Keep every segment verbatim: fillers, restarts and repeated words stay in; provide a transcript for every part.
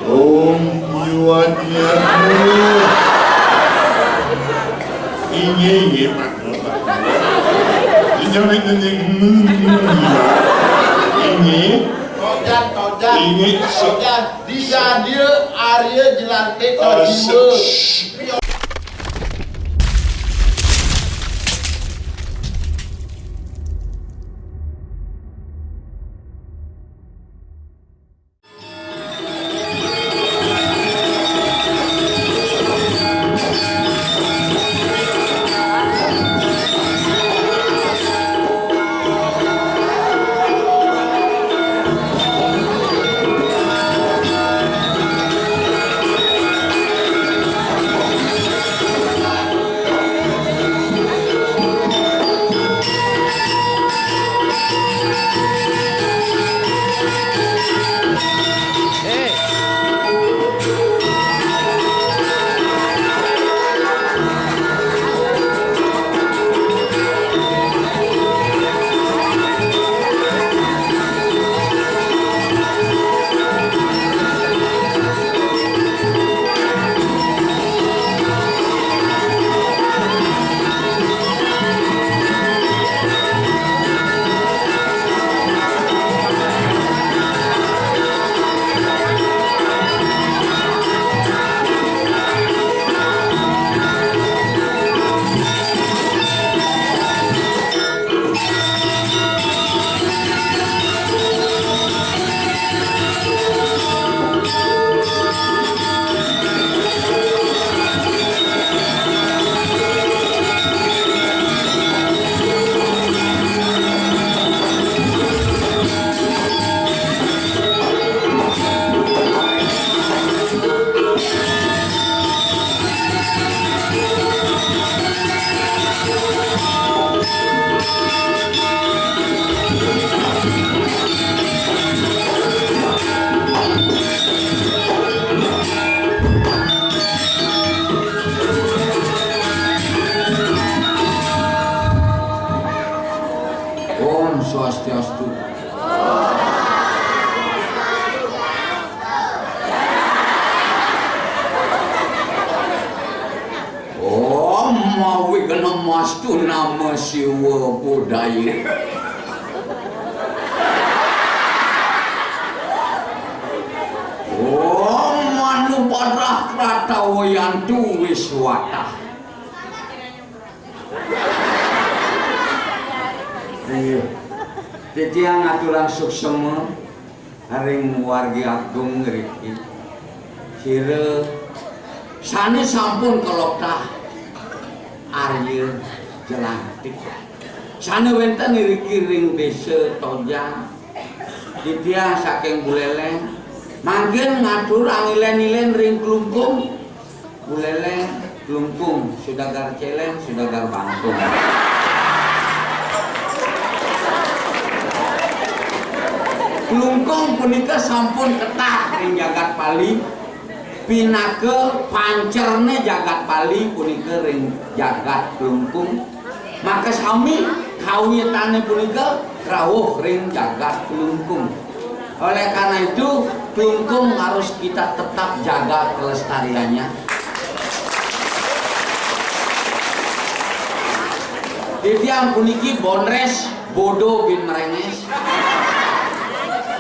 Om Yuan Yuan. Inye, inye, Pak. Inye, inye, inye, inye. Tojan, tojan. Inye, so- tojan. Dija dia Arya Jelantrik, ah, tojiwa. Om Swastiastu. Om Awighnamastu Nama Siwa Buddhaya. Om Manu Badrah Kratawayantu Wiswatah. Inggih. Titiang ngaturang suksema ring wargi agung ngriki. Sira sane sampun kaloktah Arya Jelantik. Sane wenten ngriki ring Desa Tojan. Titiang saking Buleleng mangkin ngatur angilen-ilen ring Klungkung. Buleleng, Klungkung, Sudagar Celeng, Sudagar Bangkung. Klungkung punika sampun ketah ring jagat Bali, pinaka pancerne jagat Bali punika ring jagat Klungkung. Makasami kawitane punika rauh ring jagat Klungkung. Oleh karena itu, Klungkung harus kita tetap jaga kelestariannya. Titiang puniki Bondres, bodo bin merenges.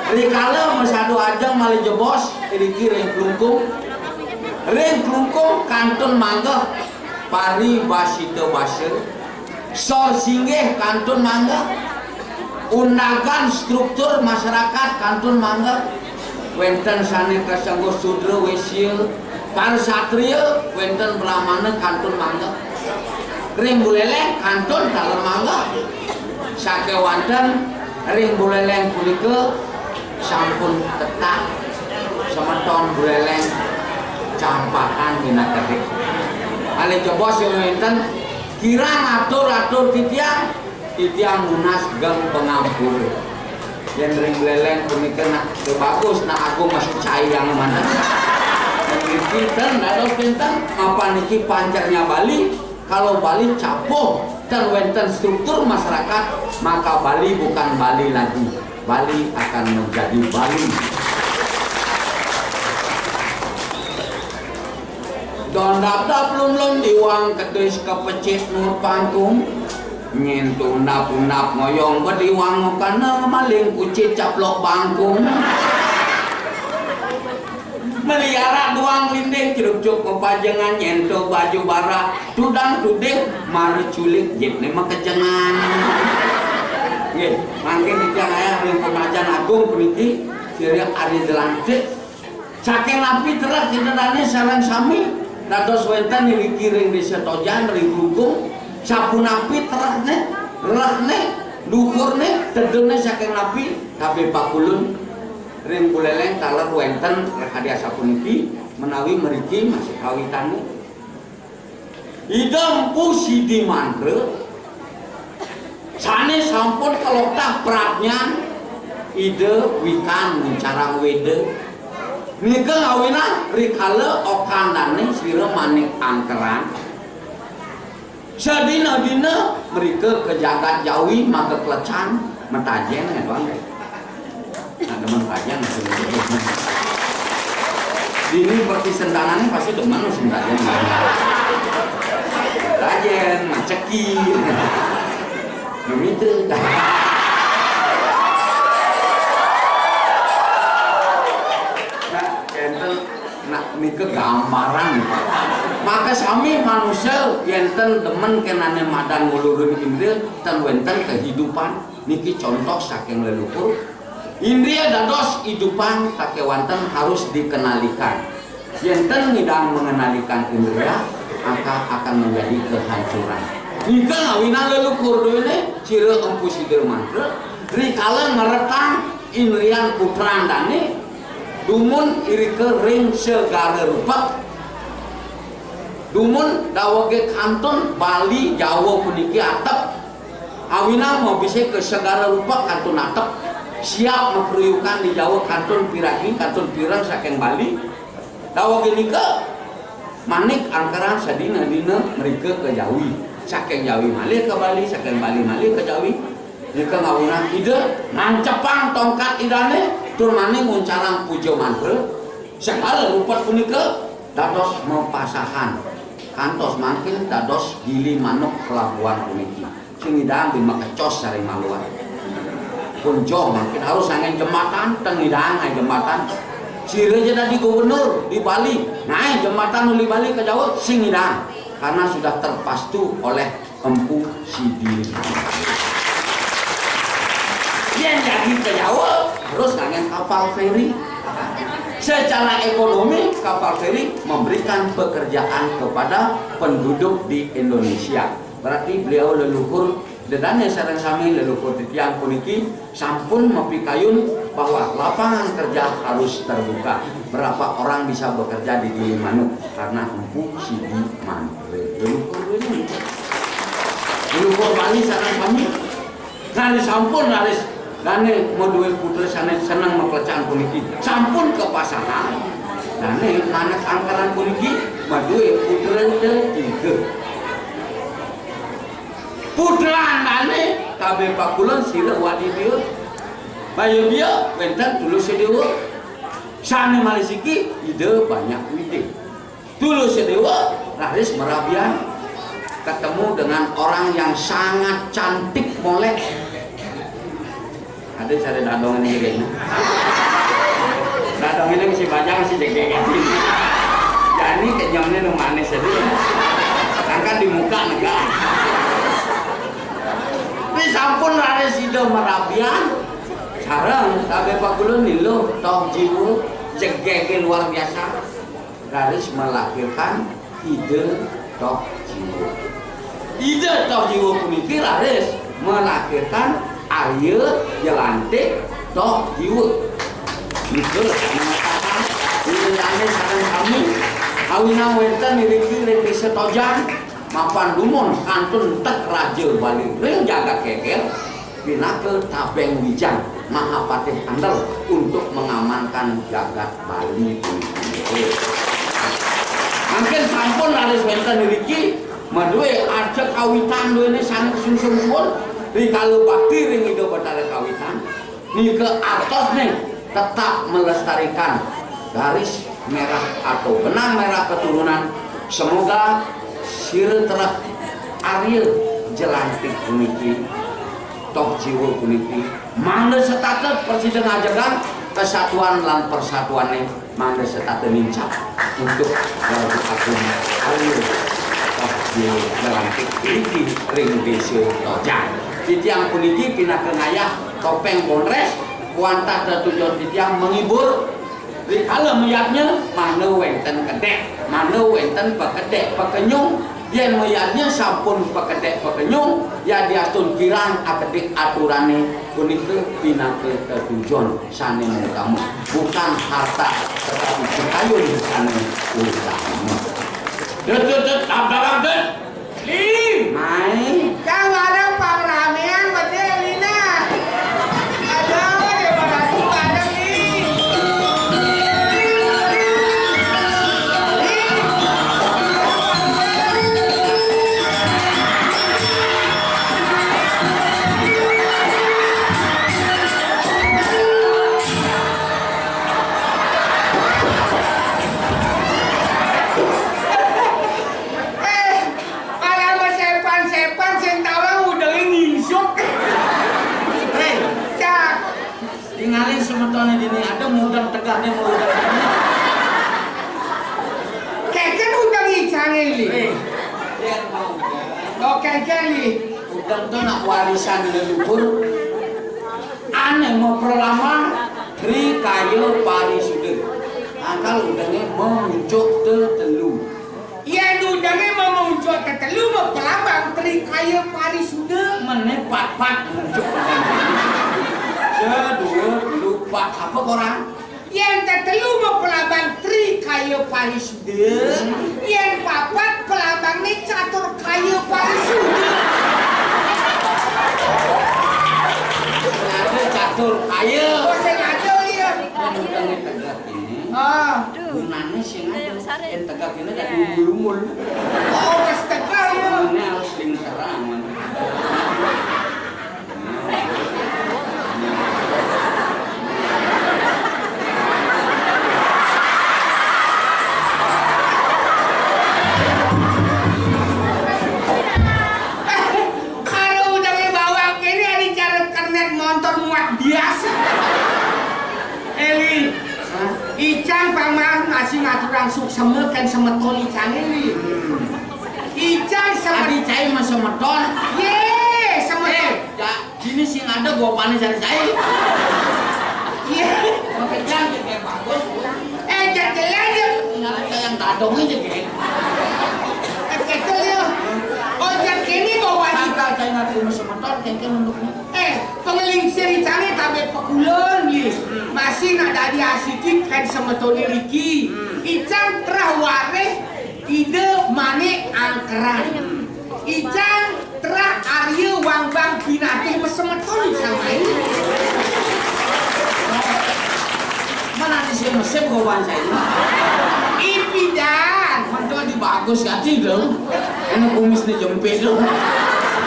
Rikala masadu ajeng malih jebos, iriki ring Klungkung. Ring Klungkung kantun manggeh paribasita basa. Sor singgih kantun mangga, undagan struktur masyarakat kantun mangga, wenten sane kasengguh sudra wesya, para satria wenten brahmana kantun mangga. Ring Buleleng kantun taler mangga. Sakewanten ring Buleleng punika sampun tetah semeton Buleleng campakan minakedik. Malih jebos sing wenten kirang atur-atur titiang, titiang nunas geng pangampura. Yen ring Buleleng punika nak bagus, nak agung masih cai yang mana. Dan niki ten dados pinten, apa niki pancernya Bali, kalau Bali capuh dan wenten struktur masyarakat, maka Bali bukan Bali lagi. Bali akan menjadi Bali. Dap-dap lum-lum diwang kedis kepecit nur pangkung. Nyen tundap-undap ngoyong bediwang ngokana maling kucit caplok bangkung. Meliara duang lindih cerucuk pepajengan nyen to baju barak tudang tudih mara culik jipne makejengan. Nggih, mangkin titiang ayah ring pemajan agung puniki, sira ari delantik. Saking napi terek ida dane sareng sami dados wenten iriki ring Desa Tojan, ring Klungkung, sapunapi terekne, rehne, luhurne, tedune saking napi, kabeh pakulun ring Buleleng taler wenten rekadi asapuniki, menawi mriki masih kawitane. Ida Empu Sidi Mantra sane sampun kaloktah pradnyan Ida wikan nguncarang Weda. Nika ngawinang rikala okan dane sira manik angkeran. Sadina-dina mrika ka jagat Jawi maka klecan metajen ya doang. Nah, demen tajen. Dini seperti sentangannya pasti demen sing tajen. Tajen, maceki. Begitu. Nah, enten, nah, nika gambaran. Maka sami manusia yenten demen kenane madan ngulurin indria ten wenten kehidupan. Niki contoh saking leluhur. Indria dados idupan kakewanten harus dikenalikan. Yenten ngidang mengenalikan indria, maka akan menjadi kehancuran. Nika ngawinang leluhur duene, sira Empu Sida Mantra, rikala ngretang indrian putran dane, dumun irika ring segara rupa. Dumun dawege kantun Bali Jawa puniki atep. Awinang mabise ka segara rupa kantun atep. Siap makruyukan di Jawa kantun piragi, kantun pireng saking Bali. Dawege nika manik angkeran sadina-dina mrika ka Jawi. Saking Jawi malih ka Bali, saking Bali malih ka Jawi. Nika ngawinang Ida nancepang tongkat Idane tur maning nguncarang puja mantra. Segara rupa punika dados mapasahan. Kantos mangkin dados Gili Manuk pelabuhan puniki. Sing nyidang di makecos sari maluan. Pun joh mangkin harus ngangge jembatan, ten nyidang ngangge jembatan. Sira ja dadi gubernur di Bali, ngangge jembatan uli Bali ka Jawa, sing nyidang. Karena sudah terpastu oleh Empu Sidi. Yang jadi ke Jawa harus ngangge kapal feri. Secara ekonomi, kapal feri memberikan pekerjaan kepada penduduk di Indonesia. Berarti beliau leluhur Ida dane sareng sami leluhur titiang puniki sampun mapikayun bahwa lapangan kerja harus terbuka. Berapa orang bisa bekerja di Gili Manuk karena Empu Sidi Mantra. Leluhur ini. Leluhur Bali sareng sami. Nah, sampun raris dane madue putra sane seneng maklecan puniki. Sampun kapasahan. Dane manik angkeran puniki madue putra tiga. Putran dane kabeh pakulun sira wadi dia. Baya dia wenten Tulus Dewa. Sane malih siki Ida Banyak Widi. Tulus Dewa raris merabian ketemu dengan orang yang sangat cantik molek. Ada cara dadong ini gini. Dadong ini mesti bajang mesti jegek. Jadi kenyamnya nu manis itu. Sedangkan di muka negak. Tapi sampun raris Ida merabian, sareng kabeh pakulun niluh toh jiwa jegege luar biasa. Raris melahirkan Ida Toh Jiwa. Ida Toh Jiwa puniki raris melahirkan Arya Jelantik Toh Jiwa. Nika sane matakan, ida dane sareng sami, awinang wenten iriki ring Desa Tojan, mapan dumun kantun tek Raja Bali ring jagat Keker, pinaka Tabeng Wijang, Mahapatih Andel untuk mengamankan jagat Bali puniki. Mangkin sampun raris wenten iriki, madue aja kawitan duene sane sungsung suwun, rikala bakti ring Ida Batara kawitan. Nika artosne tetap melestarikan garis merah atau benang merah keturunan Semoga sira trep arya jelantik puniki, toh jiwa puniki, mangda setata prasida ngajegang kesatuan lan persatuane, mangda setata nincap untuk Raja Agung Arya, toh jiwa jelantik puniki ring Desa Tojang. Titiang puniki pinaka ngayah topeng bondres, wantah tetujon titiang menghibur. Rikala mayadnya, mangda wenten kedek, mangda wenten pakedek pakenyung. Yen mayadnya sampun pakedek pakenyung, yadiastun kirang akedik aturane, punika pinaka tetujon sane utama, bukan harta, tetapi kekayun sane utama. Dut, dut, dut, abang, dut. Li. Mai. Kang bareng pamramean bede Lina. Aduh, dia pada tuh bareng, Li. Li. Eh, malah masepan-sepan, sing tawang udengé ngingsuk. Hei, Cak. Tingalin semetone dini ada mudeng tegak nih, mudeng. Keken udeng icangé, Li. Hei, yen mau. Oh, keken, Li. Udeng to nak warisan leluhur. Ane mau perlambang Tri Kaya Parisuda. Angkal udengé memucuk tetelu. Yen udengé memuncuk tetelu, mapelambang Tri Kaya Parisuda. Mené pat-pat muncuk. Sedua, telu, pat. Apa korang? Yen tetelu mapelambang Tri Kaya Parisuda, yen papat pelambangné Catur Kaya Parisuda. Ada Catur Kaya. Oh, sing ada, iya. Yang utangnya tegak ini. Ah. Gunane sing anu, yen tegak kene dadi umbul-umbul. Oh, wis tegak ya. Gunane harus pinteran. Karo udange bawang kene ari cara kernet montor muat bias. Eli. Icang pamah masih ngaturang suksema kén semeton icang ini. Icang semeton. Adi cai mah semeton. Ye, semeton. Eh, ya, sini sing ada gua panis dari cai. Ye. Pakai jam kayak bagus. Eh, jam jelas ya. Tinggal kayak yang tadong aja, Gek. Eh, kecil ya. Oh, jam kene gua panis. Kagak, cai ngatur mah semeton, kengkeng nunduknya. Eh, pangalingsir icangé tabé pakulun, Li. Masih nak dadi asiki kén semetoné riki. Icang trah warih Ida Manik Angkeran. Icang trah Arya Wangbang Pinatih masemeton icang mai. Mana di sini mesem gua baca ini? Ipidan. Mantul di bagus gati dong. Ini kumisnya jempit dong.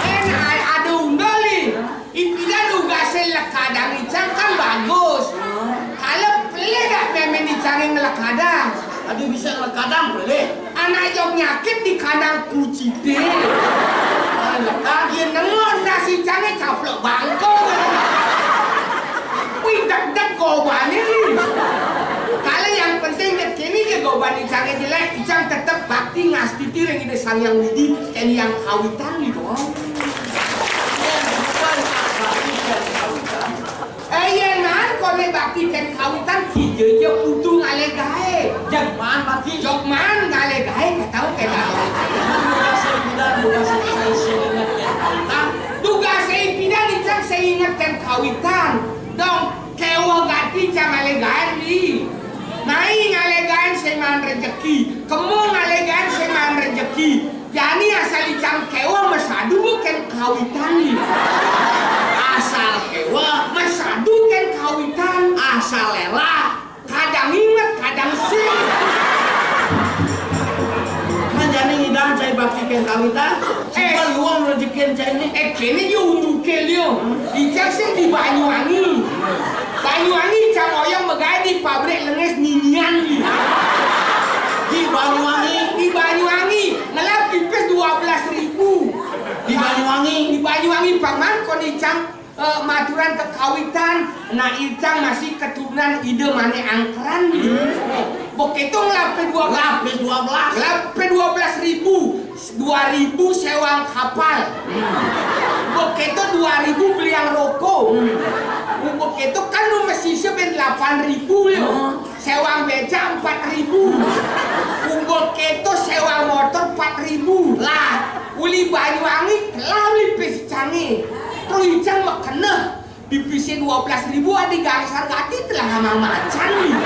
Eh, nah, ada undal, Li. Ipidan tugasé lekadang icang kan bagus. Kalau pelih dak memen icangé ngelekadang. Aduh, bisa ngelekadang pelih. Anak jog nyakit di kandang kucité. Lekad. Dia nengon nasi icangé caplok bangkong. Wih, dek-dek gobané nih. Kalau yang penting dek kini dia goban icangé jelek, icang tetep bakti ngastiti ring Ida Sang Hyang Widi, kén yang kawitan nih dong. Eh, yén maan koné bakti kén kawitan, kija ja kudu ngalih gaé. Jag maan bakti. Jog maan ngalih gaé, katau kéné. Tugasé Ida, tugasé Ida, sing inget kén kawitan. Tugasé Ida, icang sing inget kén kawitan. Dong, kéweh gati cang ngalih gaé, Li. Mai ngalih gaé sing maan rejeki. Kema ngalih gaé sing maan rejeki. Jani asal icang kéweh masadu kén kawitan, Li. Asal kéweh masadu kén kawitan. Asal élah, kadang inget, kadang sing. Kan jani ngidang cai bakti kén kawitan. Eh. Coba luang rejekin cai ini. Eh, kene dia unduké, Li. Icang sing di Banyuwangi. Banyuwangi, icang oyong magaé di pabrik lengis ninian, Li. Di Banyuwangi. Di Banyuwangi. Icang, eh, maturan kekawitan, nah, Icang masih keturunan Ida Manik Angkeran. Hmm. Begitu ngelapeh dua belas. Ngelapeh dua belas. Ngelapeh dua belas ribu, dua ribu sewang kapal. Hmm. Begitu dua ribu beliang roko. Hmm. Begitu kan nu mesise ben delapan ribu ya. Hmm. Sewang becak empat ribu. Kumpul keto sewang motor empat ribu. Lah, uli Banyuwangi, lah uli pis Icange. Terus Icang makeneh. Bibise dua belas ribu adi gangsar gati telah ngamang macan ni.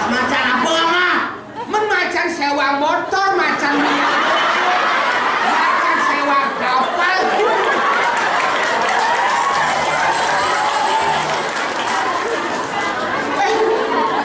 Macan apa, Mama? Men macan sewang motor, macan, macan sewang kapal. Eh,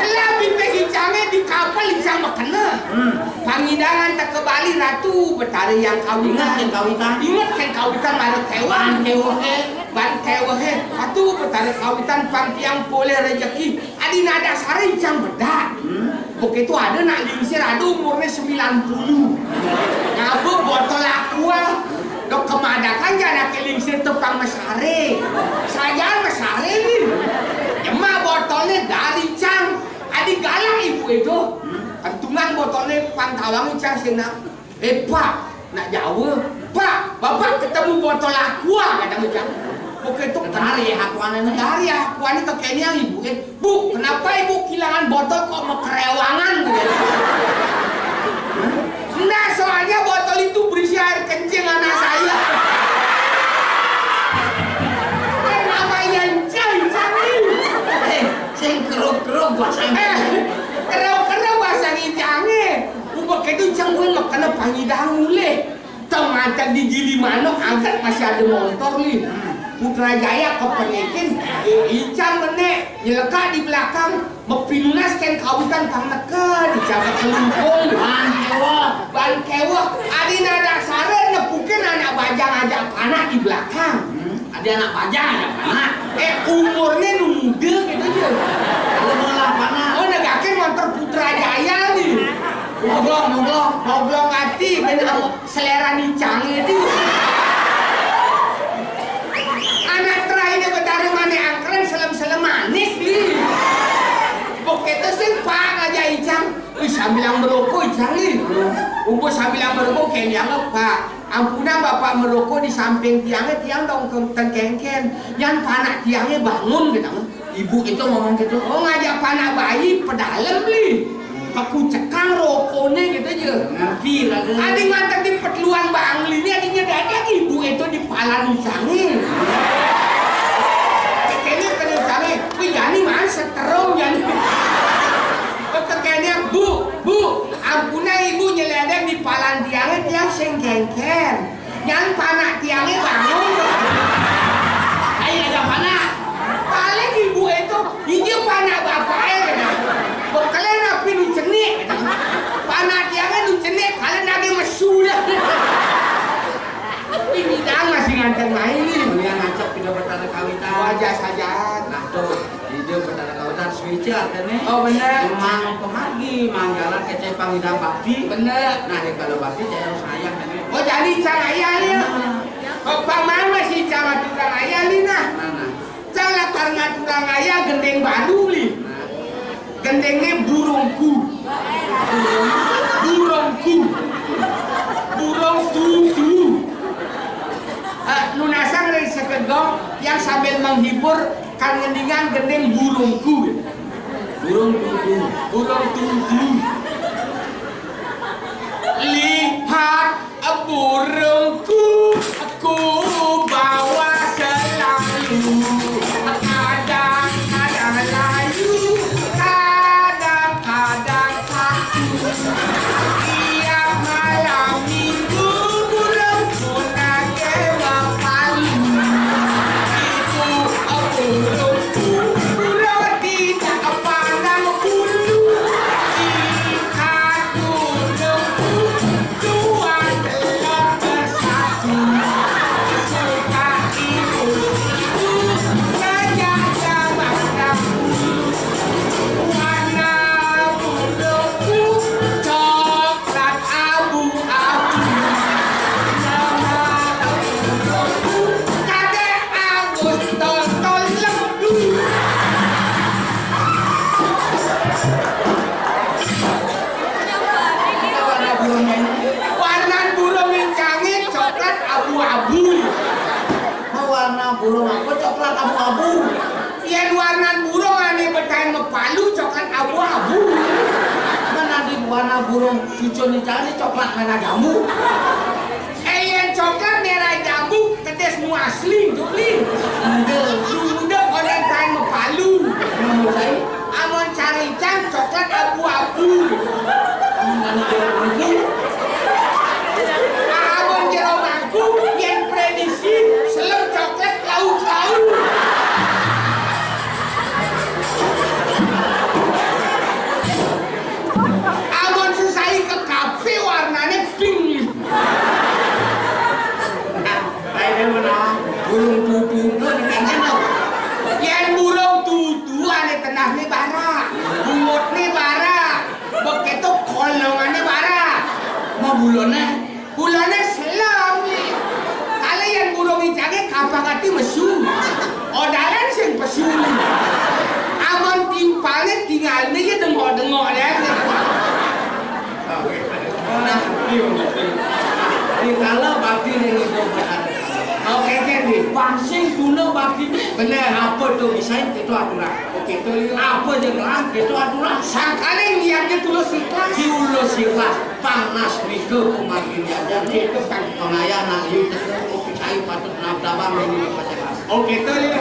telah bibis Icange di kapal Icang makeneh. Hmm. Pangidangan teka Bali Ratu Betara Hyang Kawitan. Inget kén kawitan. Inget kén kawitan mara tewang. Ban kewehe. Ban kewehe. Ratu Betara Kawitan pang tiang polih rejeki. Adi nadak sare Icang bedak. Hmm. Begitu ada nak lingsir ada umurne sembilan puluh. Ngaba botol aqua. Dok kemadakan janake lingsir te pang mesare. Sajan mesare ni. Nyemak botolne dari Icang. Adi galak ibu itu. Entungan botolne pang tawang Icang sing nak. "Eh, Pak, nak Jawa. Pak, Bapak ketemu botol aqua," kata Icang. Oke, itu dari aquane. Dari aquane ke Kenya, Ibu. Eh, "Bu, kenapa Ibu kehilangan botol kok mekerewangan?" "Enggak, soalnya botol itu berisi air kencing anak saya." Kan namanya Icang, Icang. Eh, sing keruk-keruk bahasa. Eh, keruk-keruk bahasa Icange. Ubek itu Icang gue makan pangidangan mulih. Tong macan di gili manuk angkat masih ada motor li. Putrajaya kepenikin, Icang menek nyelekak di belakang, mepinunas kén kawitan pang neken, Icang kekelungkung. Ban kewehe. Ban kewehe, adi nadak sare nepukin anak bajang ajak panak di belakang. Hmm. Adi anak bajang ajak panak. Eh, umurne nu muda gitu aja. Umur lah panak. Oh, negakin motor Putrajaya ni. Moglong, moglong, moglong ati, ben selera Icange di. Anak terakhir Betara Manik Angkeran selem-selem manis di. Begitu sing Pak ngajak Icang. Wih, sambilang merokok Icang ni. Umpun sambilang merokok, kén Icang, "Pak, ampunang Bapak merokok di samping tiange, tiang dong ke-, tengkengken. Yan panak tiange bangun," gitu. Ibu itu ngomong gitu. Oh, ngajak panak bayi pedalem li. Paku cekang rokone gitu aja. Ngerti lah. Adi mantap di peteluan Bang Lini, adinya dadang ibu itu di palan Icange. Kene kene Icange, wih, jani man seterung jani. Kene, "Bu, Bu, ampuna ibu nyeledek di palan tiange, tiang sing kengken." Yan panak tiange bangun. Ayo, ada panak. Paling ibu itu, "Ini panak bapake," gitu. "Bekele napi nu cenik," gitu. "Panak tiange nu cenik, kalian lagi mesu dah." Ini dah masih nganter main ni. Kemudian ngajak pindah Betara Kawitan. Wajah saja. Nah, tuh. Idup Betara Kawitan suica kene. Oh, bener. Mang pemargi, mang jalan kece pangidang bakti. Bener. Nah, ya kalau bakti saya harus ngayah kene. Oh, jadi Icang ngayah li ya? Nah. Oh, pang mana sih Icang ngaturang ngayah li nah? Nah, nah. Icang lakar ngaturang ngayah gending baru li. Nah. Gendingne burungku. Burungku. Burung tutu. Ah, nunasan dari sekedong yang sambil menghibur. Kan ngendingan gending burungku. Burung tutu. Burung tutu. Lihat burungku, ku bawa selalu. Kadang-kadang layu, kadang-kadang Tiap malam minggu burung punake mapalu. Itu burungku, burung tidak pandang bulu. Ikat burungku, dua telur bersatu. Burung apa coklat abu-abu? Yén warnan burung ané betahin mapalu coklat abu-abu. Mana di warna burung cucun di cangé coklat merah jambu. Eh, yén coklat merah jambu, kedis mu asli, Juli. Udah, udah, konen betahin mapalu. Menurut saya, Amun carican coklat abu-abu. Amun jero mangkuk. Amun jero mangkuk, yén prediksi, selem coklat lau-lau. Amun sesai ke kafe, warnané pink. Ayo, mana? Burung tutu, no, di kantin, no. Yén burung tutu, ané tenasné barak, bungutné barak, bekéto kolongané barak. Mau buloné? Buloné selem. Kalau yén burung icangé kapak ati mesu, odalan sing pesu. Amun timpalné tingalné ya dengok-dengok deh. Nah, ini, ini kalau bakti yang itu benar. Oke, oke, nih. Pangsing guna bakti. Bener, apa tuh bisa itu aturan? Oke, tuh, iya. Apa yang lah, itu aturan. Sangkane niatnya tulus ikhlas. Tulus ikhlas. Panas nika pemangkin jajan. Itu kan pengayah nak liu teka kopi kayu patut nabdabang ini. Oke, to ya.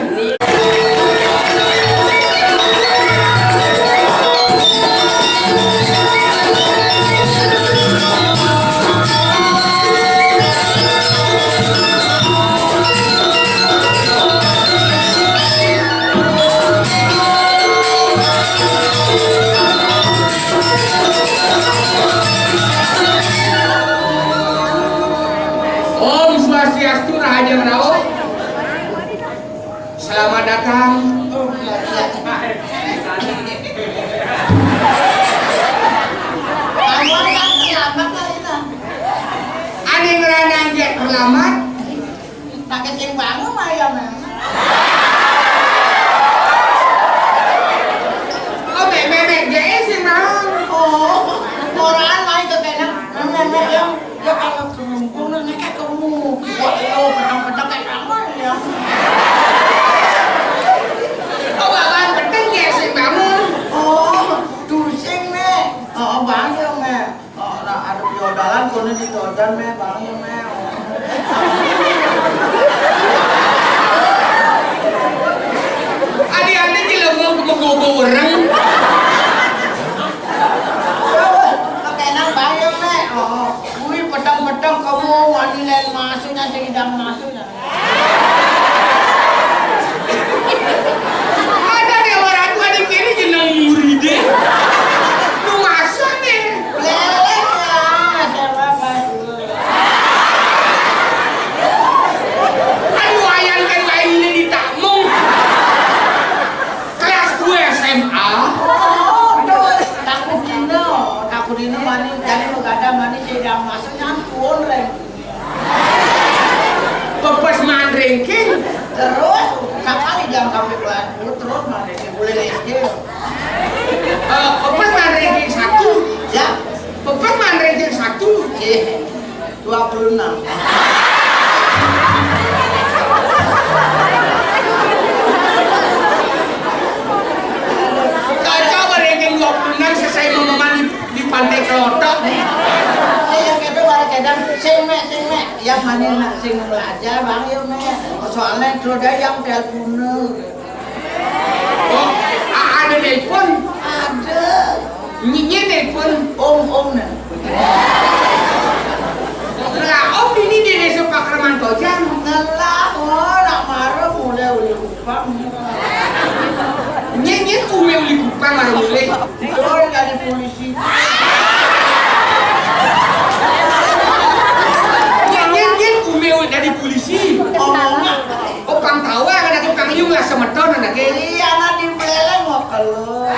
Om Swastiastu, Rahaja Rauh. Selamat datang. Kamu kan selamat kali, Bang. Ane ngeranang dia selamat. Pakai sing bangun mah ya, Mang. Oh, me-, me-, me-, dia sih, Mang. Oh, orang lain tuh kena. Memang, memang, ya. Ya, kalau kelempung, nek kamu. Wah, lo, pedang-pedang kayak apa, ya? Oh, bawaan pedang ya, sing bangun. Oh, tusing, Mek. Oh, bangun, Mek. Oh, nah, ada piodalan, kono di todan, Mek, bangun, Mek. Adi-adi di lembur ke menggogo orang. Pakai nang bangun, Mek. Oh. Wih, pedang-pedang kamu wani len masuknya, sidang masuknya. Ada Dewa Ratu ada kene jeneng muride. Lu masuk nih. Lele ya, siapa, Pak? Aduh, ayang kan lainnya ditakmung. Kelas dua S M A. Oh, tuh, takut dino, takut dino mani, jadi mau gada mani, sidang masuknya, pun, Reng. Pepes mandring king. Terus, sakali jam sampai kelas dua, terus mandring king, mulai S D. Eh, pepes mandring king satu. Ya. Pepes mandring king satu. Eh, dua puluh enam. Cocok mandring king dua puluh enam, selesai mama mandi. Di Pantai Kelotok nih. Iya, kita balik kadang, sing, Mek, sing, Mek. Ya, mani nak sing belajar, Bang, yuk, Mek. Soalnya terus dia yang telepon. Oh, a-, ada nelpon? Ada. Nyi-, nyi nelpon? Om, om, nah. Lah, om ini di Desa Pakraman Tojang. Ngelah, oh, nak marah mulai uli kupang. Nyi-, nyi ume uli kupang, marah mulai. Betul, jadi polisi. Nyén, nyén, nyén, ume dadi polisi. Omongnya. Oh, pang tawa, kan aku pang yung lah semeton, anaknya. Iya, anak di Buleleng mau keluar.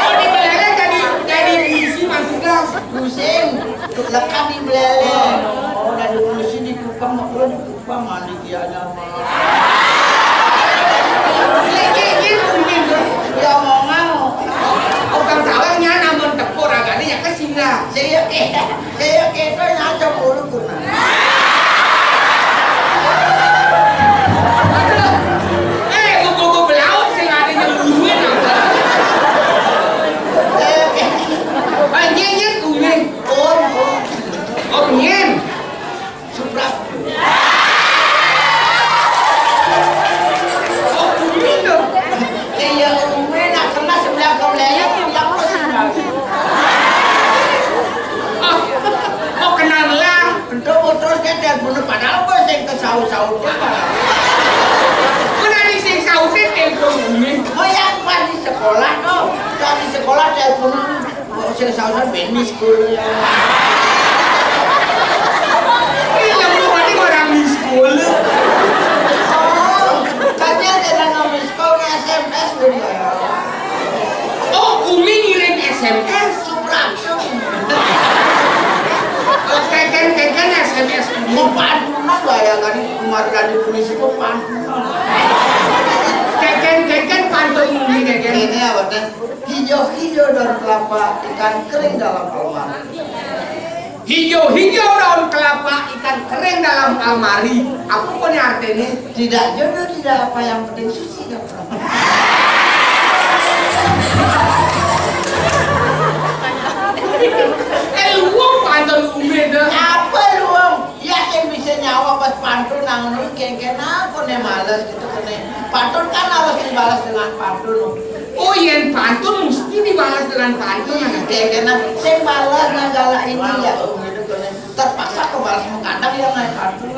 Oh, di Buleleng jadi, jadi polisi, Mas, tugas. Pusing, lekat di Buleleng. Oh, dari polisi di Kupang, mau keluar di Kupang, mandi. Iya, ada apa? Iya, iya, iya, mungkin, Bro. Ya, mau ngau. Orang tahu nya namun tepuk ragane ya kesingga. Saya kira, saya kira ngaco mulu, Bro. Tadi sekolah telepon, kok sing sausan ben miss call ya. Iya, lu berarti orang miss call. Oh, katanya ada nama miss call, S M S dulu ya. Oh, Umi ngirim S M S. Suprapsum. Oh, keken, keken S M S Umi. Mau pantunan lah ya, tadi kemarin dari polisi mau pantunan. Keken, keken pantun Umi, keken. Ini apa teh? Hijau-hijau daun kelapa, ikan kering dalam almari. Hijau-hijau daun kelapa, ikan kering dalam almari. Apa pun artinya? Tidak jodoh, tidak apa, yang penting suci dapat. Eh, luang pantun Umi dah. Apa luang? Ya, sing bisa nyawa pas pantun nang nu kengken aku nih males gitu kene. Pantun kan harus dibalas dengan pantun. Oh, yen pantun mesti dibalas dengan pantun. Iya, kengken sing balas nah galak ini ya. Oh, gitu kene. Terpaksa kebalas mengadang yang naik pantun.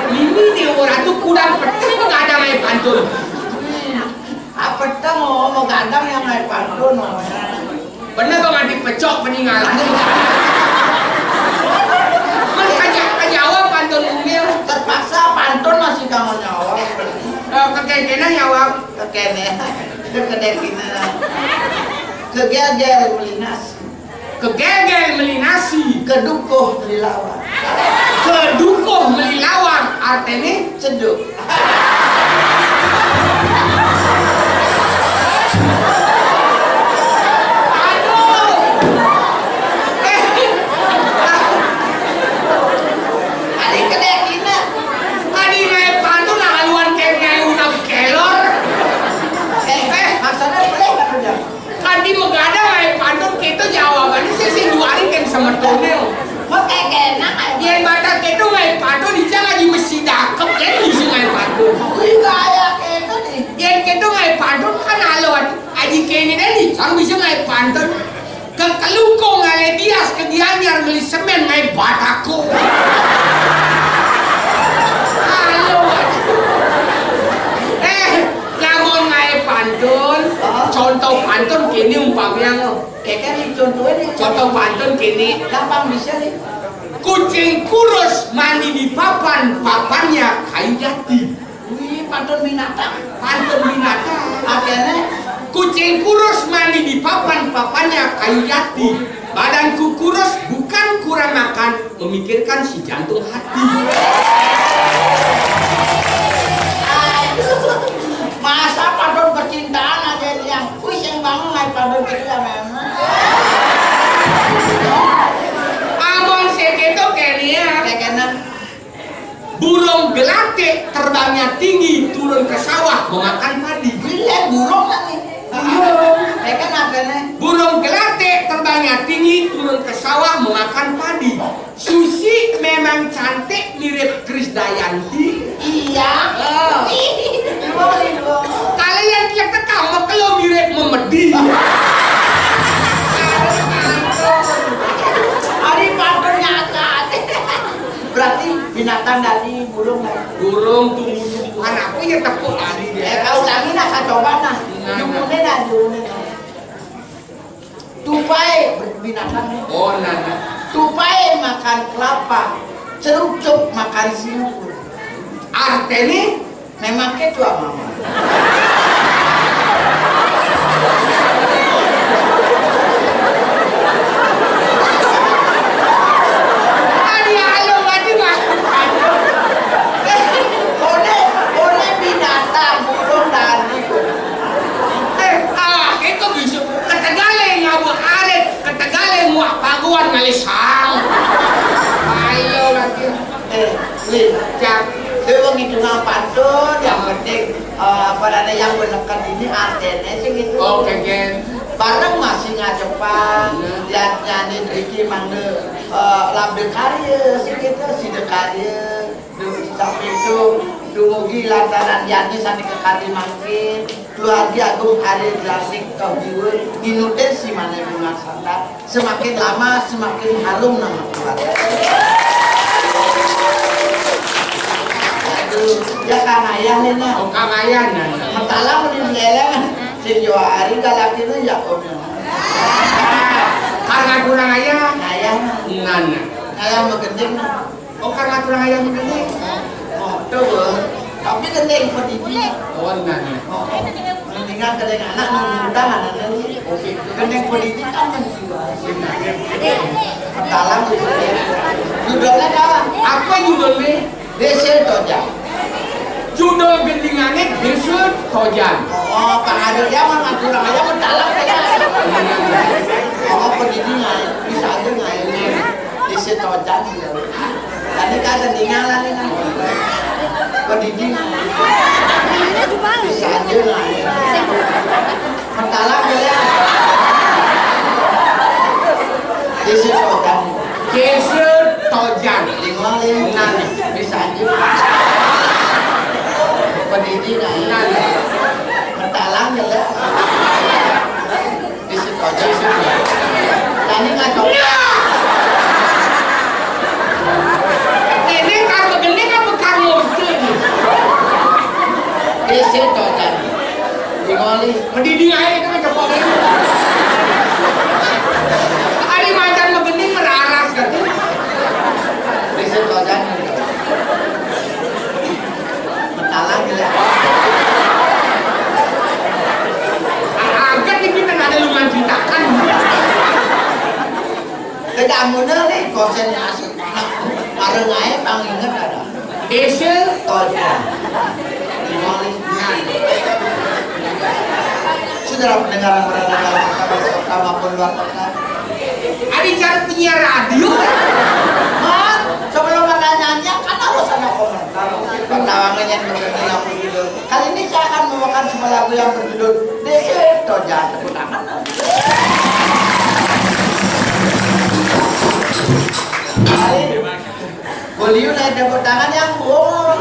Ini dia orang tuh kurang penting mengadang naik pantun. Apa tau mau gadang yang naik pantun, oh. Bener kok nganti pecok peninggalan. Men kejawab pantun Umi. Terpaksa pantun masih kamu nyawa. Eh, kekenkenan nyawa. Kekene. Kedekinan. Kegel-gel melinas. Kegegel meli nasi. Kedukuh meli lawar. Kedukuh meli lawar, artene ceduk. Aduh. Eh. Adi kedekina. Adi naik pantun, nah, aluan kayak naik udah kelor. Eh, eh, maksudnya boleh nggak kerja? Kanti megadang ae pantun, kita jawabannya sih sing duarin kan semetone. Mau kayak enak aja. Yen batak kita ae pantun, ica ngaji mesti dakep kan bisa ae pantun. Wih, gaya kita nih. Yen kita ae pantun kan alon. Aji kene deh nih, sang bisa ae pantun. Ke Kelungkung ale bias, ke Gianyar meli semen ae batako. Alon. Eh, lamun ae pantun, contoh pantun kene umpamanya. Keke nih contohnya nih. Contoh pantun kene. Gampang bisa nih. Kucing kurus mandi di papan, papannya kayu jati. Wih, pantun binatang. Pantun binatang. Akhirnya? Kucing kurus mandi di papan, papannya kayu jati. Badanku kurus bukan kurang makan, memikirkan si jantung hati. Aduh, masa pantun percintaan aja yang, wih, yang bangun naik pantun kecil memang. Abang seketo kenia. Kekena. Burung gelatik terbangnya tinggi turun ke sawah memakan padi. Gila burung kan nih. Burung. Ya kan apa nih? Burung gelatik terbangnya tinggi turun ke sawah memakan padi. Susi memang cantik mirip Krisdayanti. Iya. Oh. Kalian lihat kamu kalau mirip memedi. Hari pantun nyata. Berarti binatang dari burung kan? Burung, tumbuh-tumbuhan apa ya tepuk tadi deh. Eh, kalau kami nah, saya coba nah. Nah, nah. Jumune nah, jumune nah. Tupai binatang. Oh, nah, nah. Tupai makan kelapa, cerucuk makan siukur. Artene? Memang ketua mama. Tadi halo, tadi masuk. Boleh, boleh binatang, burung dari. Eh, ah, itu bisa. Ketegale ngabut arit, ketegale muak paguan ngalih sang. Ayo lagi. Eh, Lin. Cak. Dia mau ngitung apa tuh? Yang penting, eh, apa ada yang menekan ini artinya sih gitu. Oke, Gen. Bareng masih ngajepan, lihat nyanyi Ricky Mangde, eh, Labde Karya sih gitu, si De Karya. Duh, sampai itu, dumugi lantaran Yati sani kekali mangkin, keluarga agung Arya Grasik Toh Jiwa, nginuten si Mane Bunga Santa, semakin lama semakin harum nama keluarga. Aduh, ya Kang Ayah ini. Oh, Kang Ayah, nah. Mentala mending leleng. Sing yo ari galak ini ya, Om, ya. Karena kurang ayah. Ayah mah. Nana. Ayah mah gending mah. Oh, karena kurang ayah ini. Oh, tuh, tapi gending pendidikan. Oh, nana. Oh, mendingan gending anak nunggu tangan anak. Oke. Gending pendidikan kan jiwa. Talang gitu. Judulnya apa? Apa judulnya? Désa Tojan. Judul gendingané Désa Tojan. Oh, Pak Ado dia mah ngatur aja mah dalam ya. Oh, pendidingan bisa aja ngain. Désa Tojan ya. Tadi kan gendingan lah nih kan. Pendidingan. Bisa aja ngain. Mentala ya. Désa Tojan. Désa Tojan. Di mana? Nah, bisa aja. Pendidingan. Nah. Mentala ya. Désa Tojan. Tadi nggak tahu. Ini karena gini apa karena itu? Désa Tojan. Di mana? Mendiding aja kan cepok. Ari macan begini meraras gitu. Désa Tojan. Mentala gila. Agak ini kan ada lu ngancitakan. Tidak bener nih konsentrasi. Bareng aja pang inget ada. Désa Tojan. Saudara pendengar yang berada dalam kota maupun luar kota. Ada cara penyiar radio. Mas, sebelum ada nyanyi kan harus ada komentar. Pertawangan yang berkembang. Kali ini saya akan membawakan sebuah lagu yang berjudul Désa Tojan. Tepuk tangan. Boleh naik tepuk tangan yang wow.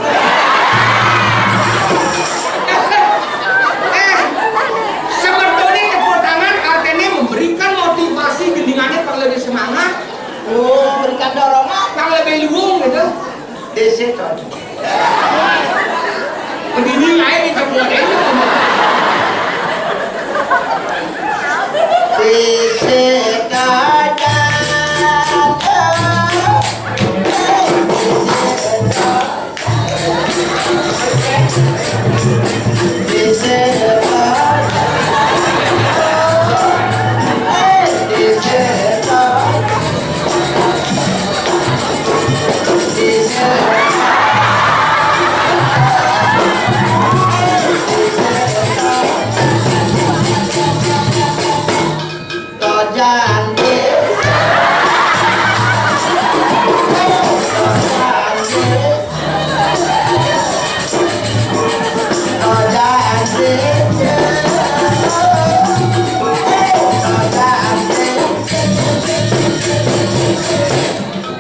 Eh, sebetulnya tepuk tangan artinya memberikan motivasi gendingannya perlu lebih semangat. Oh, memberikan dorongan. Perlu lebih luung gitu. Désa Tojan. Begini aja nih sebuah ini. Désa Tojan.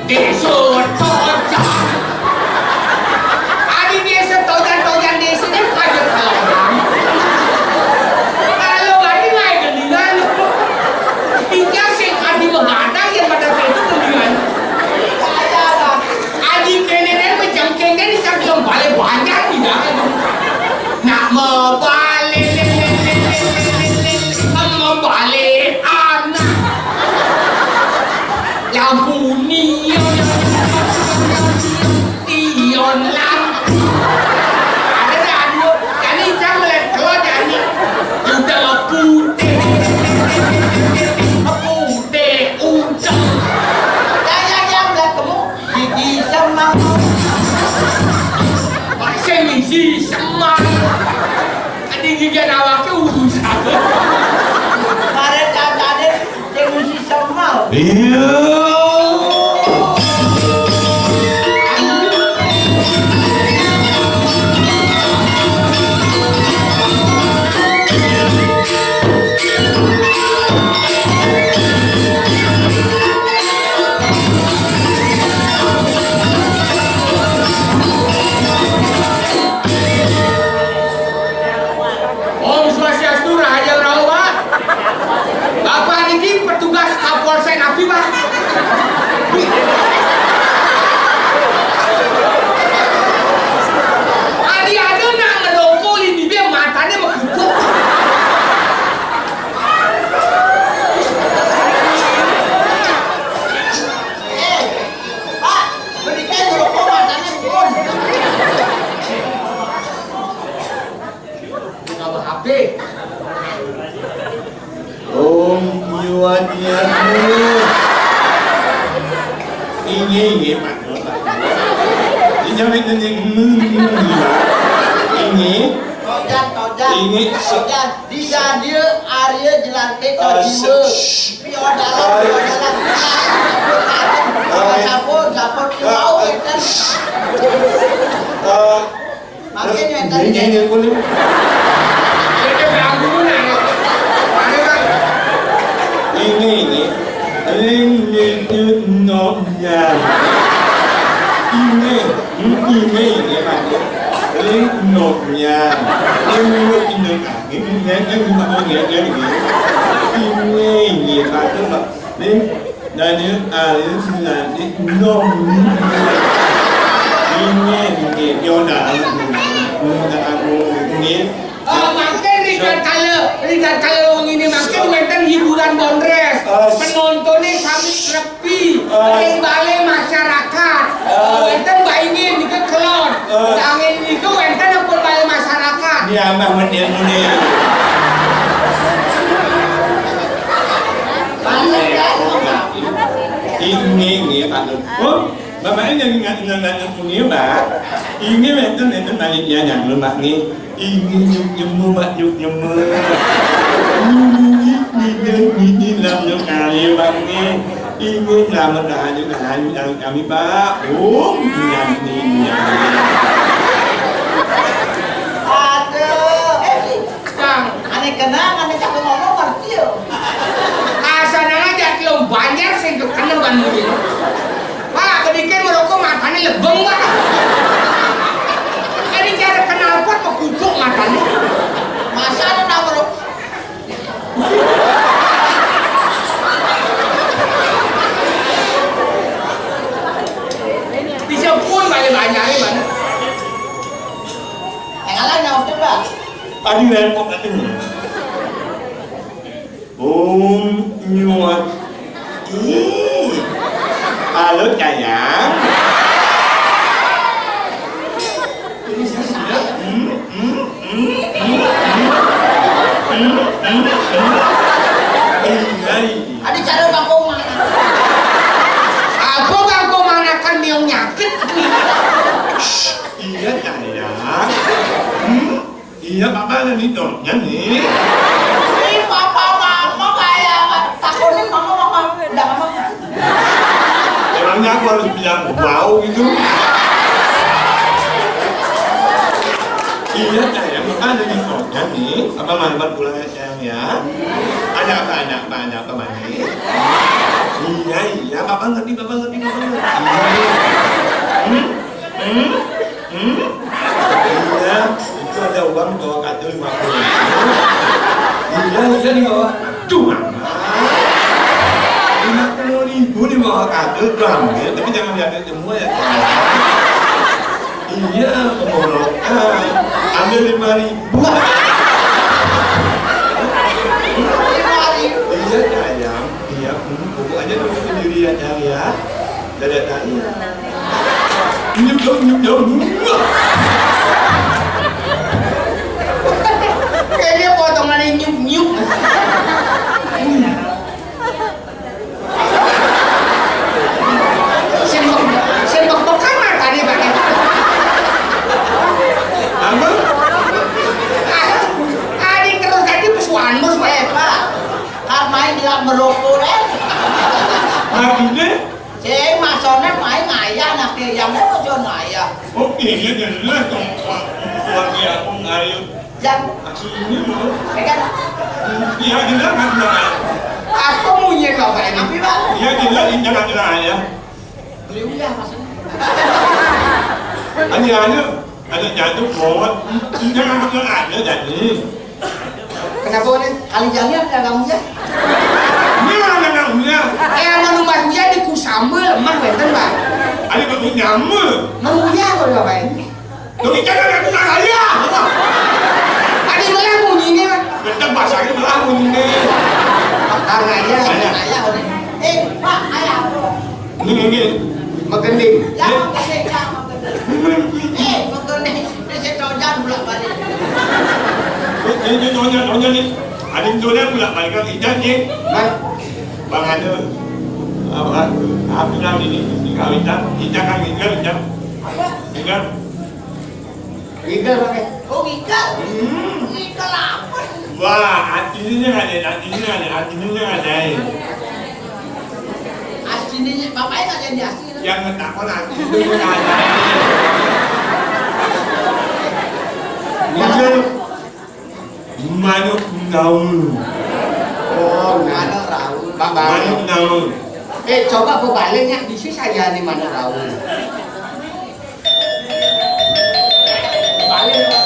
Désa Tojan. Ari désa Tojan, Tojan désa kan kaget orang. Kalau bari naik gendingan. Tiga sing adi mengada yang pada itu gendingan. Aji kéné mah jengkéng kan dicari balé banyak tidak. Nak mebalik, mebalik anak. Lampu néon, néon lampu. Ada dah dua. Jadi jangan melihat kalau jadi udah putih, putih udah. Saya yang melihat kamu gigi semang. Masih misi semang. Tadi gigi awaknya urusan. Kemarin katanya Dewi si Semal. Iya. Om Swastiastu, Rahayu Rahuwa. Bapak niki petugas Kapolsek napi, Pak? Ini, Pak. Ini, ini, ini, ini. Tojan, tojan. Ini se- Tojan. Di radio Arya Jelanthe. Eh, se- Tojiwa. Shh. Pio dalam, eh, pio dalam. Eh, Sapo, sapo, eh, pio, eh, kan? Shh. Eh, Makin yang tadi. Ini, ini, ini, ini. Ini, ini, ini, no, ya. Ini, ini, ini, Pak. Ini, no, ya. Ini, ini, ini, ini, ini, ini, ini. Ini, ini, Pak. Ini, Daniel Aris nanti nom. Ini, ini, Yona. Ini. Eh, mangkin rikala, rikala wengi niki mangkin wénten hiburan bondrés. Eh, penontonnya sami sepi. Eh, ring balé masyarakat. Eh, wénten baingin niki kelon. Eh, dangin niku wénten ampun balé masyarakat. Dia mah mending muni. Ini, ini, Pak Nur. Oh, Bapak ini yang ingat, ingat, ingat, ini, Pak. Ini wénten, wénten panitia yang rumah nih. Ini nyuk nyemu, Pak, nyuk nyemu. Ini, ini, ini, ini, lam nyuk kali, Pak, nih. Ini lam kayu, kayu, kayu kami, Pak. Oh, ini, ini, ini. Aduh, eh, Bang, ané kenang, ané cakep ngomong, ngerti yo. Asana aja kiom banjar sing kekenel ban muni. Pak, kedikit merokok matané lebeng, Pak. Jadi cara knalpot mekupuk matané. Masa ada nak merokok? Bisa pun banyak-banyak, Bang. Yang lain yang udah, Pak. Adi repot katanya. Om nyuwun. Ih. Halo, sayang. Hmm, hmm, hmm, hmm. Hmm, hmm, hmm. Iya, iya. Ada cara Bang Komar. Apa Bang Komar akan miong nyakit? Shh, iya, sayang. Hmm? Iya, Papa ada di dornya nih. Ih, Papa, Mama kayak takutnya Mama, Mama, udah Mama. Emangnya aku harus bilang wow gitu? Iya, sayang, Papa ada di dornya nih. Papa malam pulang ya, sayang, ya. Ada apa, ada apa, ada apa, Mami? Iya, iya, Papa ngerti, Papa ngerti, Papa ngerti. Hmm? Hmm? Hmm? Iya, itu ada uang dibawa kado lima puluh ribu. Iya, saya dibawa. Duh, Mama. Lima puluh ribu dibawa kado, tuh ambil, tapi jangan diambil semua ya. Iya, pemorokan. Ambil lima ribu. Iya, sayang. Iya, hmm, pupuk aja dulu sendiri ya, sayang ya. Dadah, sayang. Nyuk, nyuk, nyuk, nyuk. Kayaknya potongannya nyuk, nyuk. Sing bek-, sing bek-bekan matane, Pak. Apa? Ah, adi terus tadi pesuanus, Pak. Pak, kan main nggak merokok, eh. Maksudnya? Sing masone main ngayah, nah, yang ngono aja ngayah. Oh, iya, jelas dong, Pak. Keluarga aku ngayah. Yang ini loh. Ya kan? Iya, jelas kan, jelas. Apa munyi bapak ini? Tapi, Pak. Iya, jelas, ini jelas, jelas, ya. Beli uyah maksudnya. Ada, ada, ada jatuh, bawah. Ini kan ada, ada, jadi. Kenapa, Nek? Kali jani ada kamu ya? Ini mana kamu ya? Eh, anu Mas Uya di Kusama lemah wénten, Pak. Ada kamu nyama. Mas Uya kok, Bapak ini? Demi jangan aku nang ayah. Tadi malah bunyinya, Pak. Tetap bahasanya malah bunyinya. Bakar aja. Saya. Ayah, eh, Pak, ayah apa? Ini, ini. Magending. Ya, magending, ya, magending. Eh, magending. Ini saya tahu jangan bolak-balik. Ini, ini, nyonya, nyonya nih. Ada yang bolak-balik kan? Idan nih. Mas. Bang Anu. Apa? Aku bilang ini, ini kawitan, kita kan ngigel, kita. Apa? Ngigel. Ngigel, Bang, ya? Oh, ngigel? Hmm. Ngigel apa? Wah, artinya nggak ada, artinya nggak ada, artinya nggak ada. Aslinya, bapaknya nggak ada di asli, gitu. Yang ngetakon artinya nggak ada. Ngigel. Manuk naul. Oh, manuk raul. Bang, Bang. Manuk naul. Eh, coba bebaliknya, bisa saja nih manuk raul. Balik, Bang.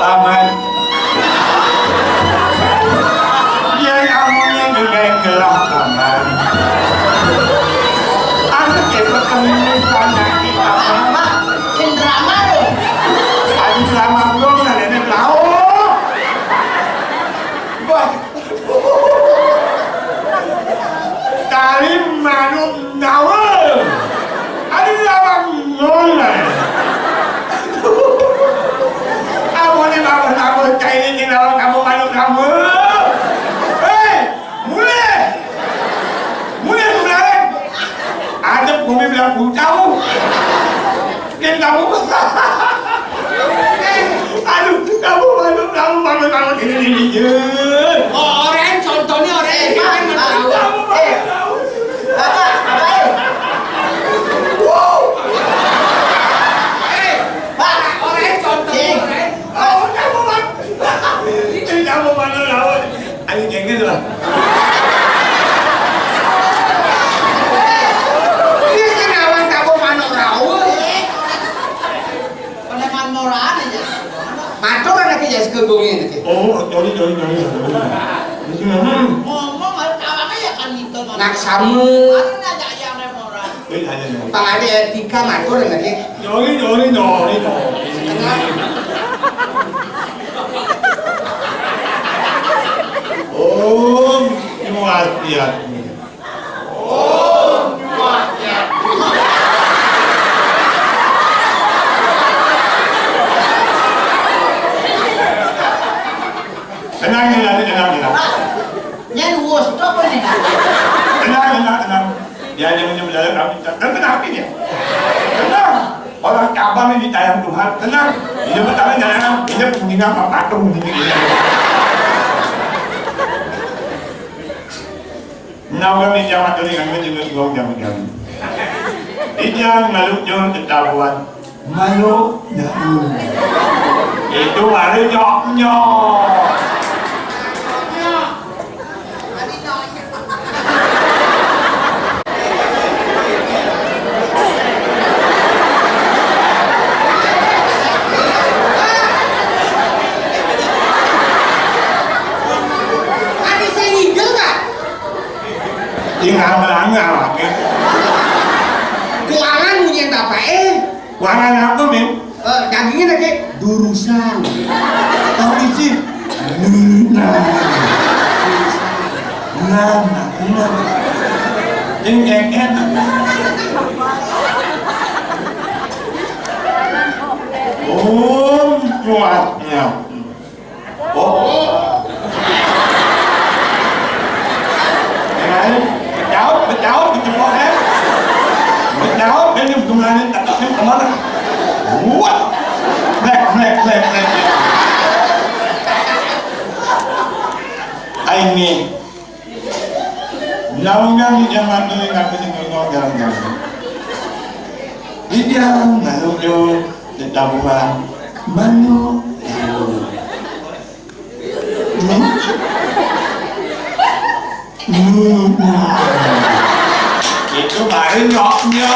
Paman. Yen amonnya ngeleng gelah, Paman. Anu kita kemini sana kita, Paman. Mak, yen drama lho. Anu drama belum, ada yang tahu. Wah. Tali manuk nawa. Ada lawan mulai. Amun ini apa, amun kayak ini, lawan kamu manuk kamu. Hei, mulai. Mulai, mulai. Ada bumi bilang tahu. Yen kamu. Aduh, kamu, aduh, kamu, kamu, kamu, ini, ini, ini. Oh, orang contohnya orang ini kan mau tahu. Kamu, kamu, kamu. Apa? Apa, eh? Wow. Eh, Pak, orang contohnya orang. Kamu, kamu, kamu. Ini kamu, kamu, kamu. Ayo, jengkel lah. Ini senawan kamu, kamu, kamu. Peneman moral aja. Matur anak ya sekegungnya ini. Oh, sorry, sorry, sorry. Hmm. Ngomong harus tawang aja kan gitu, Mas. Nak sama. Harus aja yang ada moral. Eh, ada, ada. Pang ada etika matur anak ya. Sorry, sorry, sorry, sorry. Setengah. Om Swastiastu. Tenang, tenang, tenang, tenang. Nyen wus, coba nih. Tenang, tenang, tenang. Dia yang menyebelah kami. Dan kenapa dia? Tenang. Orang cabang ini sayang Tuhan. Tenang. Ini pertama jangan. Ini kuningan apa patung ini. Nah, orang ini jawab tadi kan, dia juga jawab jam-jam. Ijang ngaluk jauh ketahuan. Malu, nah, hmm. Itu baru nyok-nyok. Ada saya ngigel, Kak? Tinggal melanggar, Kak. Keuangan punya bapak, eh. Warna apa, Min? Eh, dagingnya lagi durusan. Tahu isi? Nah, nah, nah, nah. Yang enak. Om kuatnya. Oh. Becaut, becaut, becaut, eh. Becaut, ini gimana? Tak tahu kemana. Wah. Black, black, black, black. Aing nih. Naungan di zaman dulu nggak bisa ngomong garam-garam. Di dia, lalu dia, tetabuhan, manu, Hmm? Hmm. Itu baru nyoknya.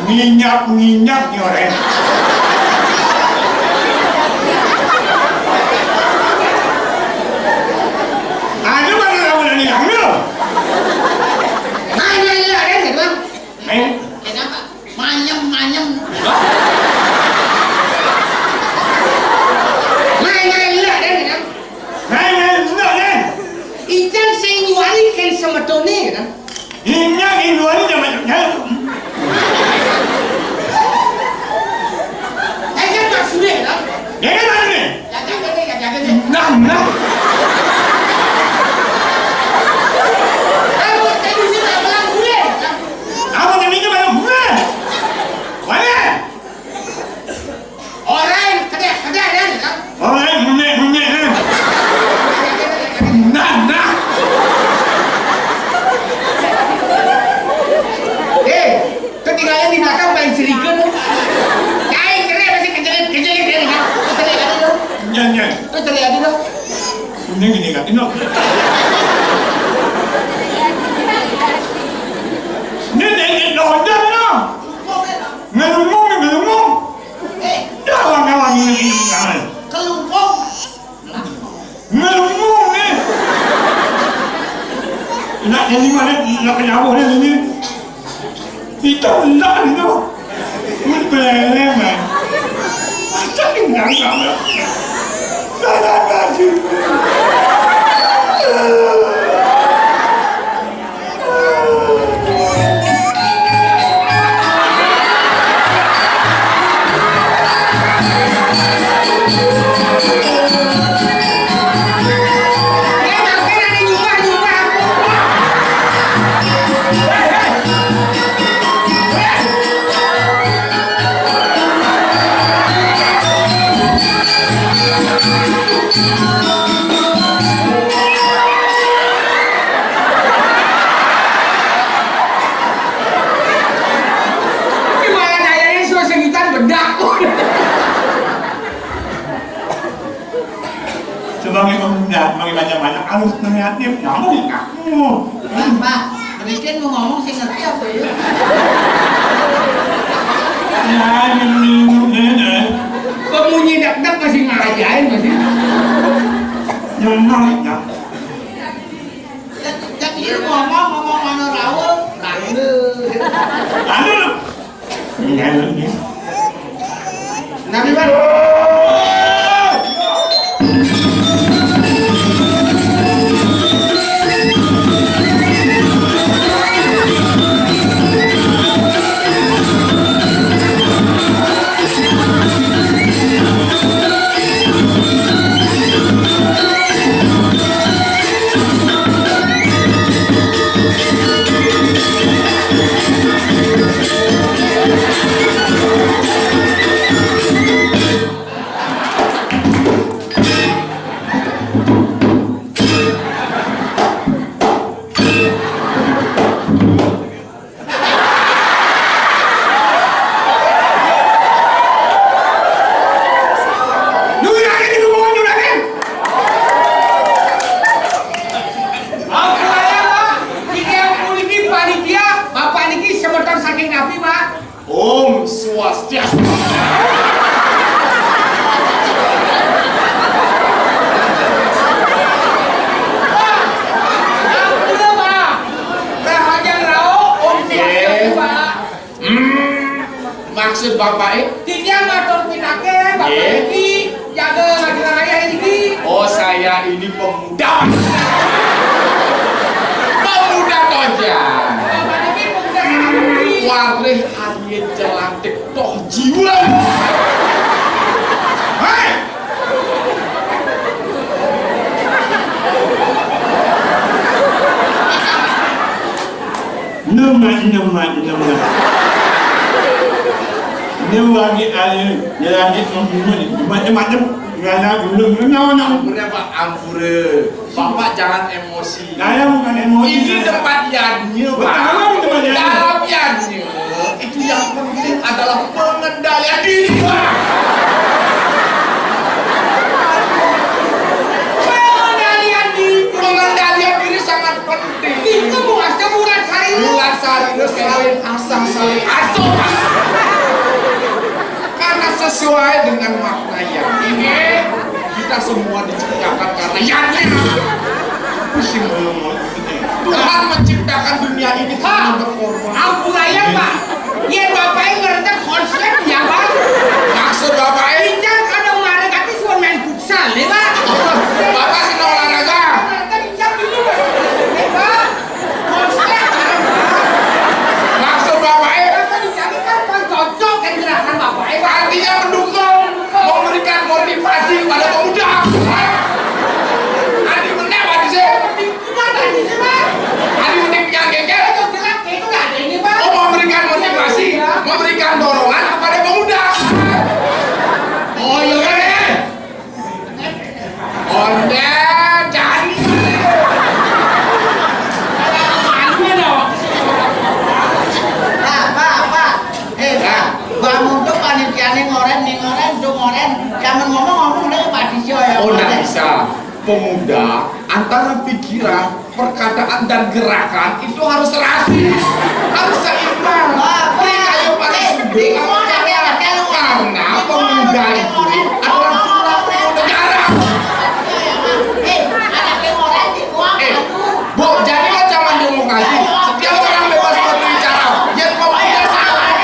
Nginyak-nginyak ni orang. Ada mana lawan ni, Amir? Mana dia, kan, Bang? Eh? Kenapa? Manyem, manyem. Manyem, manyem. Manyem, manyem. Ikan sing wali kan semetone, kan? Inya iluan aja macamnya. Ikan tak sudah, kan? Dia kan mana ni? Jaga ni, jaga ni. Nah, nah. Kamu tadi sih tak bilang gue, kan? Apa namanya baru gue? Mana? Orang kedek, kedek, ya, kan? Orang munyek, munyek, ya. Nah, nah. Eh, ketinggalan di belakang main selikur lu. Kain keren masih kejelit, kejelit, ya, kan? Kejelit aja lu. Nyan, nyan. Lu cerai aja lu. Ini gini kan, ini. Ini, ini, ini, lonjong, no. Ngelumung, ngelumung. Eh, kawan-kawan ini, ini, ini. Kelungkung. Ngelumung nih. Enak ini mana, enak penyabuh nih ini. Itu enggak itu. Ini belele, man. Macam ini enggak, enggak. Enggak, enggak, enggak. Gimana kayaknya suasana kita bedak. Sebagai pemuda, sebagai banyak-banyak, harus kreatif. Kamu, kamu. Pak, Pak, bikin mau ngomong sih ngerti apa ya? Ya, ini, ini, ini. Pemunyi dak-dak masih ngajain masih. Yang menarik, ya. Jadi ngomong, ngomong mana Raul? Raul. Anu. Nabi Bang. Juragan, ibu mohon, Juragan. Ampun, Pak. Niki ampun, niki panitia, Bapak niki semeton saking napi, Pak? Om Swastiastu. Pak, ampun, Pak. Rahajan rao, Om Swastiastu, Pak. Hmm, maksud Bapak, eh? Titiang matur pinake, Bapak niki jaga ngaji raya niki. Oh, saya ini pemuda. Pemuda toja. Bapak niki pemuda sejati. Warih arie jelantik toh jiwa. Hei! Nemat, nemat, nemat. Ini lagi ada, dia lagi membunuh, macam-macam. Dia ada dulu, dulu, dulu. Ampure, Pak, ampure. Bapak jangan emosi. Saya bukan emosi, ini saya tempat yadnya, Pak. Betul, tempat yadnya. Dalam yadnya, itu yang penting adalah pengendalian diri, Pak. Pengendalian diri. Pengendalian diri sangat penting. Itu bukan sebulan sehari. Bulan sehari, sehari, asal, sehari, asal. Pemuda, antara pikiran, perkataan, dan gerakan itu harus serasi, harus seimbang. Nih, ayo pada sudut, karena pemuda itu adalah tulang punggung negara. Eh, Bu, jadilah zaman demokrasi. Setiap orang bebas berbicara. Ya, pemuda sekarang.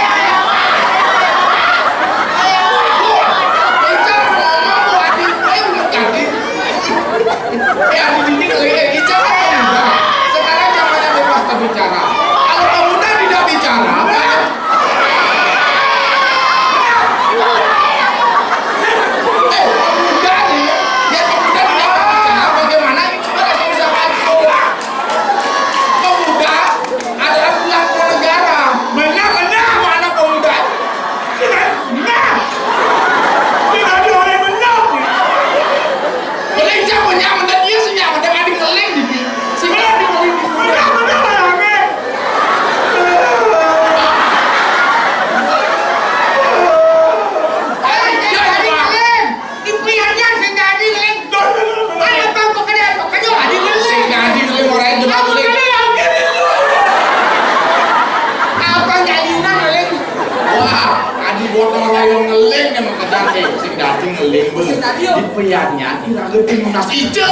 Bu, Ica ngomong, Bu, Adi, eh, Bu, Adi. Eh, Adi, ini kali, eh, Ica kan pemuda. Sekarang zamannya bebas berbicara. Kalau pemuda tidak bicara, apa? Eh, pemuda nih, ya, pemuda tidak bicara, bagaimana? Pemuda adalah tulang punggung negara. Benar, benar, mana pemuda? Benar. Tidak ada orang benar. Boleh siapa nyaman dan dia senyap, ada nggak dikelin di sini. Sehingga dikelin di sini. Benar, benar, benar. Ayo, dia ada. Dipiannya sing dadi ngeling. Ayo, Bang, kok kena, kok kena, adi ngeling. Sing dadi ngeling, ora itu ngeling. Apa jadi ngeling? Wah, adi gotong royong ngeling nih, makanya sing dadi ngeling, Bu. Sing dadi, yo. Dipiannya, ira ngerti munas ijo.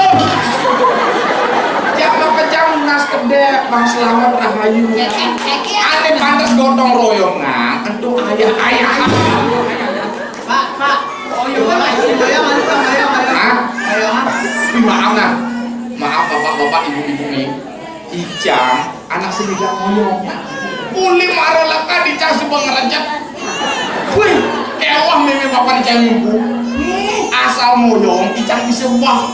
Jangan pecah munas kedek, Bang Selamat Rahayu. Ane pantes gotong royongan, entuk ayah-ayah. Pak, Pak, oh iya, Pak, ayo, ayo, ayo, ayo, ayo. Hah? Ayo, ah. Wih, maaf nah. Maaf bapak-bapak, ibu-ibu nih. Ijang, anak sing Ijang ngoyong. Uli mara lekan Ijang sebab ngerejek. Wih, kewah meme bapak Ijang nyumpu. Asal ngoyong, Ijang bisa wah.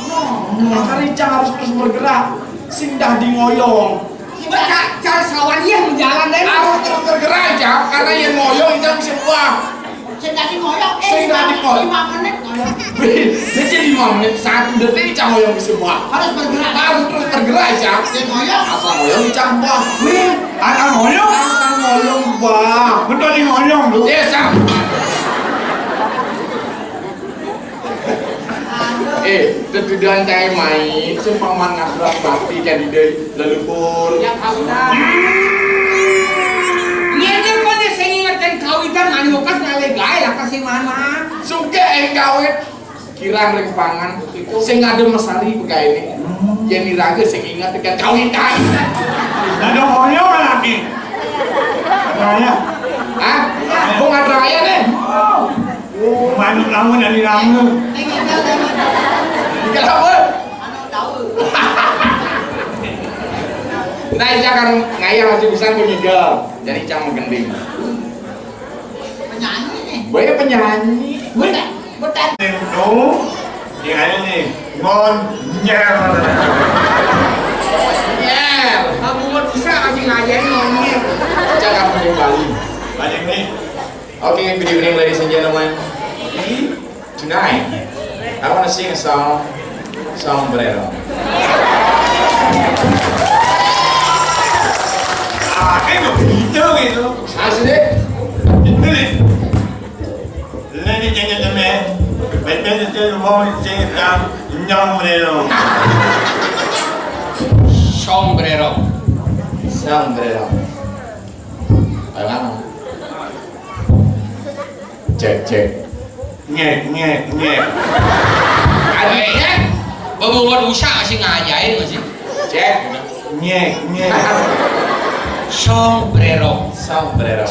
Makanya Ijang harus terus bergerak. Sing dah di ngoyong. Coba ca-, cara sawan iya menjalan deh. Harus terus bergerak, Ijang, karena yang ngoyong Ijang bisa wah. Sing dadi ngoyong, eh, sing dadi ngoyong. Lima menit ngoyong. Wih, dia jadi lima menit, satu detik Icang ngoyong bisa buah. Harus bergerak. Harus terus bergerak, Icang. Sing ngoyong. Asal ngoyong, Icang buah. Wih, asal ngoyong. Asal ngoyong buah. Betul di ngoyong, lu. Iya, Cang. Eh, tetuduhan cai main, sing paman ngasuh bakti jadi deui leluhur. Ya, kawitan. Ngene kok sing ngingetkeun kawitan, mani wekas ngale gaé lah ka si Maman. Suke aing kawit, kirang ring pangan, sing ada mesari begaene. Yen iraga sing inget tekan kawitan. Ada hoyo lagi. Raya. Hah? Bunga raya nih. Manuk lamun dari rame. Tiga apa? Nah, Ica kan ngayal masih bisa menyigal. Jadi Ica menggending. Penyanyi nih. Boy penyanyi. Bukan, bukan. Itu, yang ada nih, ngonyer. Nyer. Kamu mau bisa masih ngajarin ngonyer. Ica kan punya Bali. Balik nih. Okay, good evening, ladies and gentlemen. Tonight, I want to sing a song, Sombrero. Ah, kayak nggak begitu gitu. Asli. Itu nih. Ladies and gentlemen, better to tell you more things than Sombrero. Sombrero. Sombrero. Ayo, mana? Cek, cek. Nyek, nyek, nyek. Aduh, ya. Bebobot usah masih ngajain masih. Cek. Nyek, nyek. Sombrero. Sombrero.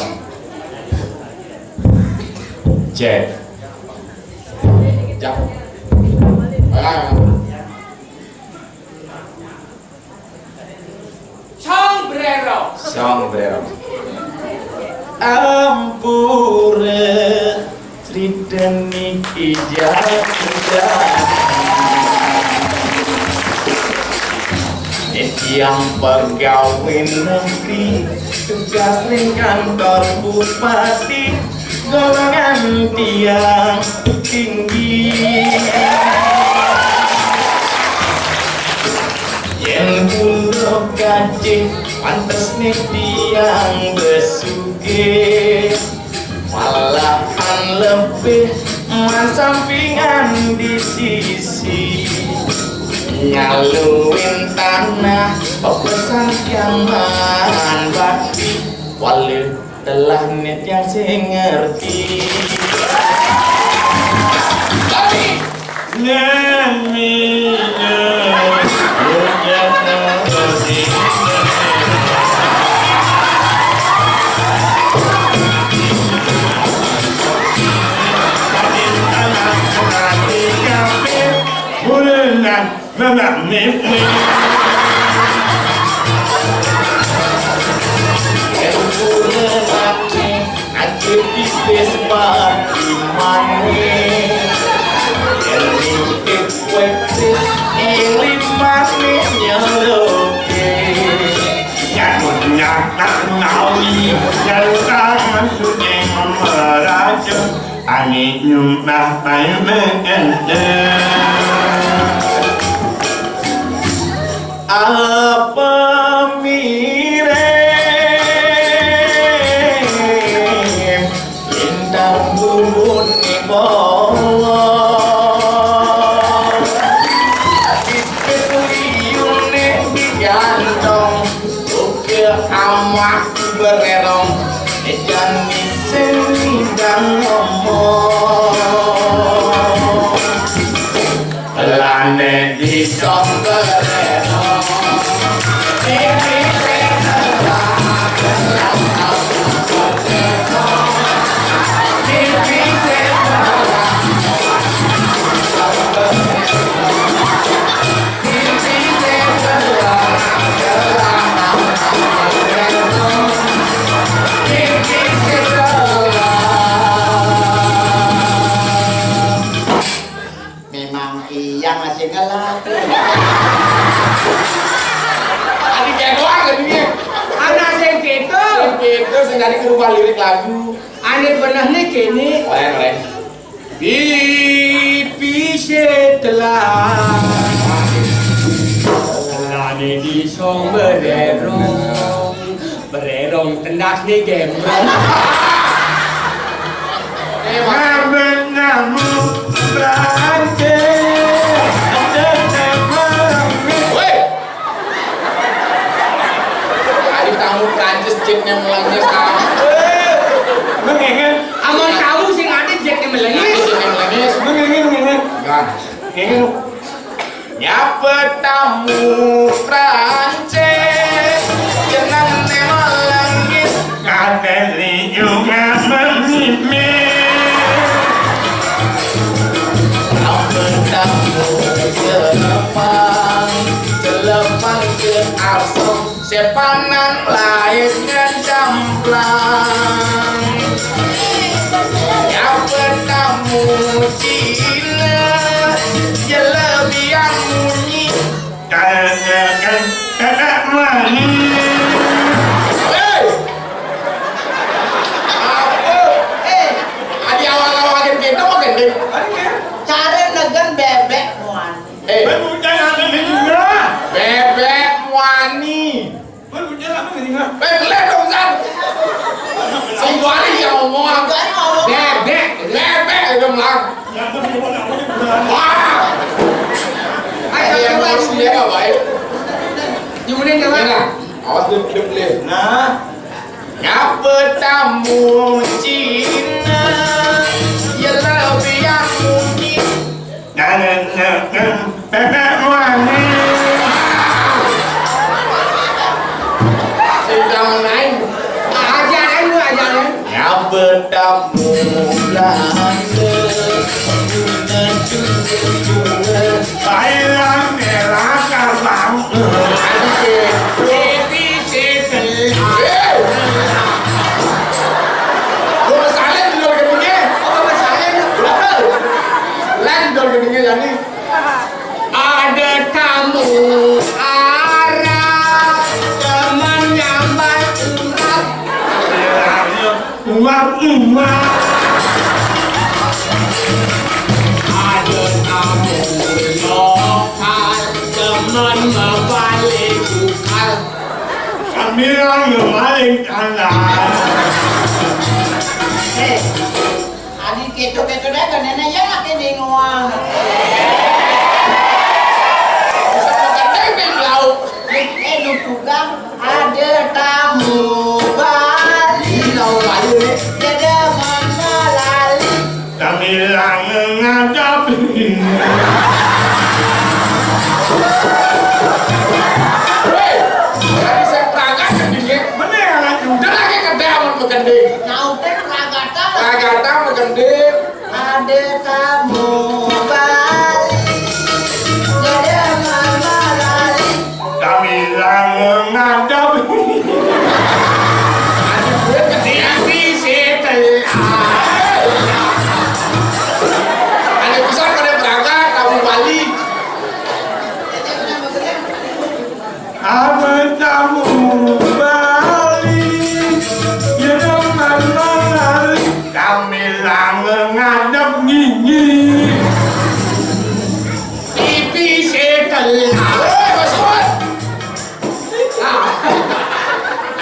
Cek. Cek. Ah. Sombrero. Sombrero. Ampura, Sri Denik Ijak. Tiang pegawai negeri, tugas ring kantor bupati, golongan tiang tinggi. Yen kula kacih, pantes nih tiang besugih, malahan lebih masampingan di sisi. Ngaluin tanah pepesan kiaman bakti. Walu telah nit yang sing ngerti. Tapi nyanyi, nyanyi, nyanyi. Bulan Mamak mimpi. Yang punya laki, aja pipis mati mani. Yang mimpi kuepis, ilim mani nyelukis. Yang punya laki, yang tangan suci memerajut. Ani nyumbah payu mekente. Apa mirip lintang bubun di bawah. Bibit liune digantong. Uga amak bererong, ejan sing ngidang ngomong. Lane di song bererong. Memang iya masih ngelak. Tadi kayak doang tadinya. Ana sing gitu. Sing gitu, sing tadi berubah lirik lagu. Ane benehne kene. Oleh, oleh. Pipi setelah. Lane di song bererong. Bererong tendas ni gembrong. Eh, Mak. Ngamen ngamu berantem. Woi. Ari tamu Prancis, jekne melengis, ah. Mengingen. Amun tamu sing ade jekne melengis. Ade jekne melengis. Mengingen, mengingen. Nah. Ngingen. Nyapa tamu Prancis, jenenge melengis. Kadeli juga memimis. Apa tamu Jelepang, Jelepang ke Arsong. Sepanan lair ngecamplang. Ya bertamu Cina, ya lebih yang munyi. Tanyakan anak mani. Hei! Apa? Eh, adi awal-awal makin pintu makin deh. Cara negen bebek muan. Eh. Kowe bocah lanang iki ora? Bebek wani. Kowe bocah lanang iki ora? Eh, geleh dong, San. Sing wani ya ngomong. Bebek. Bebek itu melang. Wah. Ayo, ayo, coba, ayo, coba. Coba, coba. Iya, nah. Awas dia, dia beli. Nah. Ngapa tamu Cina? Ya lebih yang mungkin. Bebek wani. Sudah main. Ajaran lu, ajaran. Ngapa tamu Belanda? Guna dua-dua. Baiklah, merah kabang. Aduh, Dewi Setel. Eh. Gua salin dulu gedungnya. Apa salin? Lan dulu gedungnya, Jani. Ada tamu Arab, teman nyambat Arab. Uap, uap. Ada tamu lokal, teman membalik tukar. Kami orang membalik tanah. Eh. Adi keto-keto dah kan nenek ya nak kene ngoang. Apa tamu Bali? Ya demen Bali. Kami lange ngadep ngini. Pipi setelah.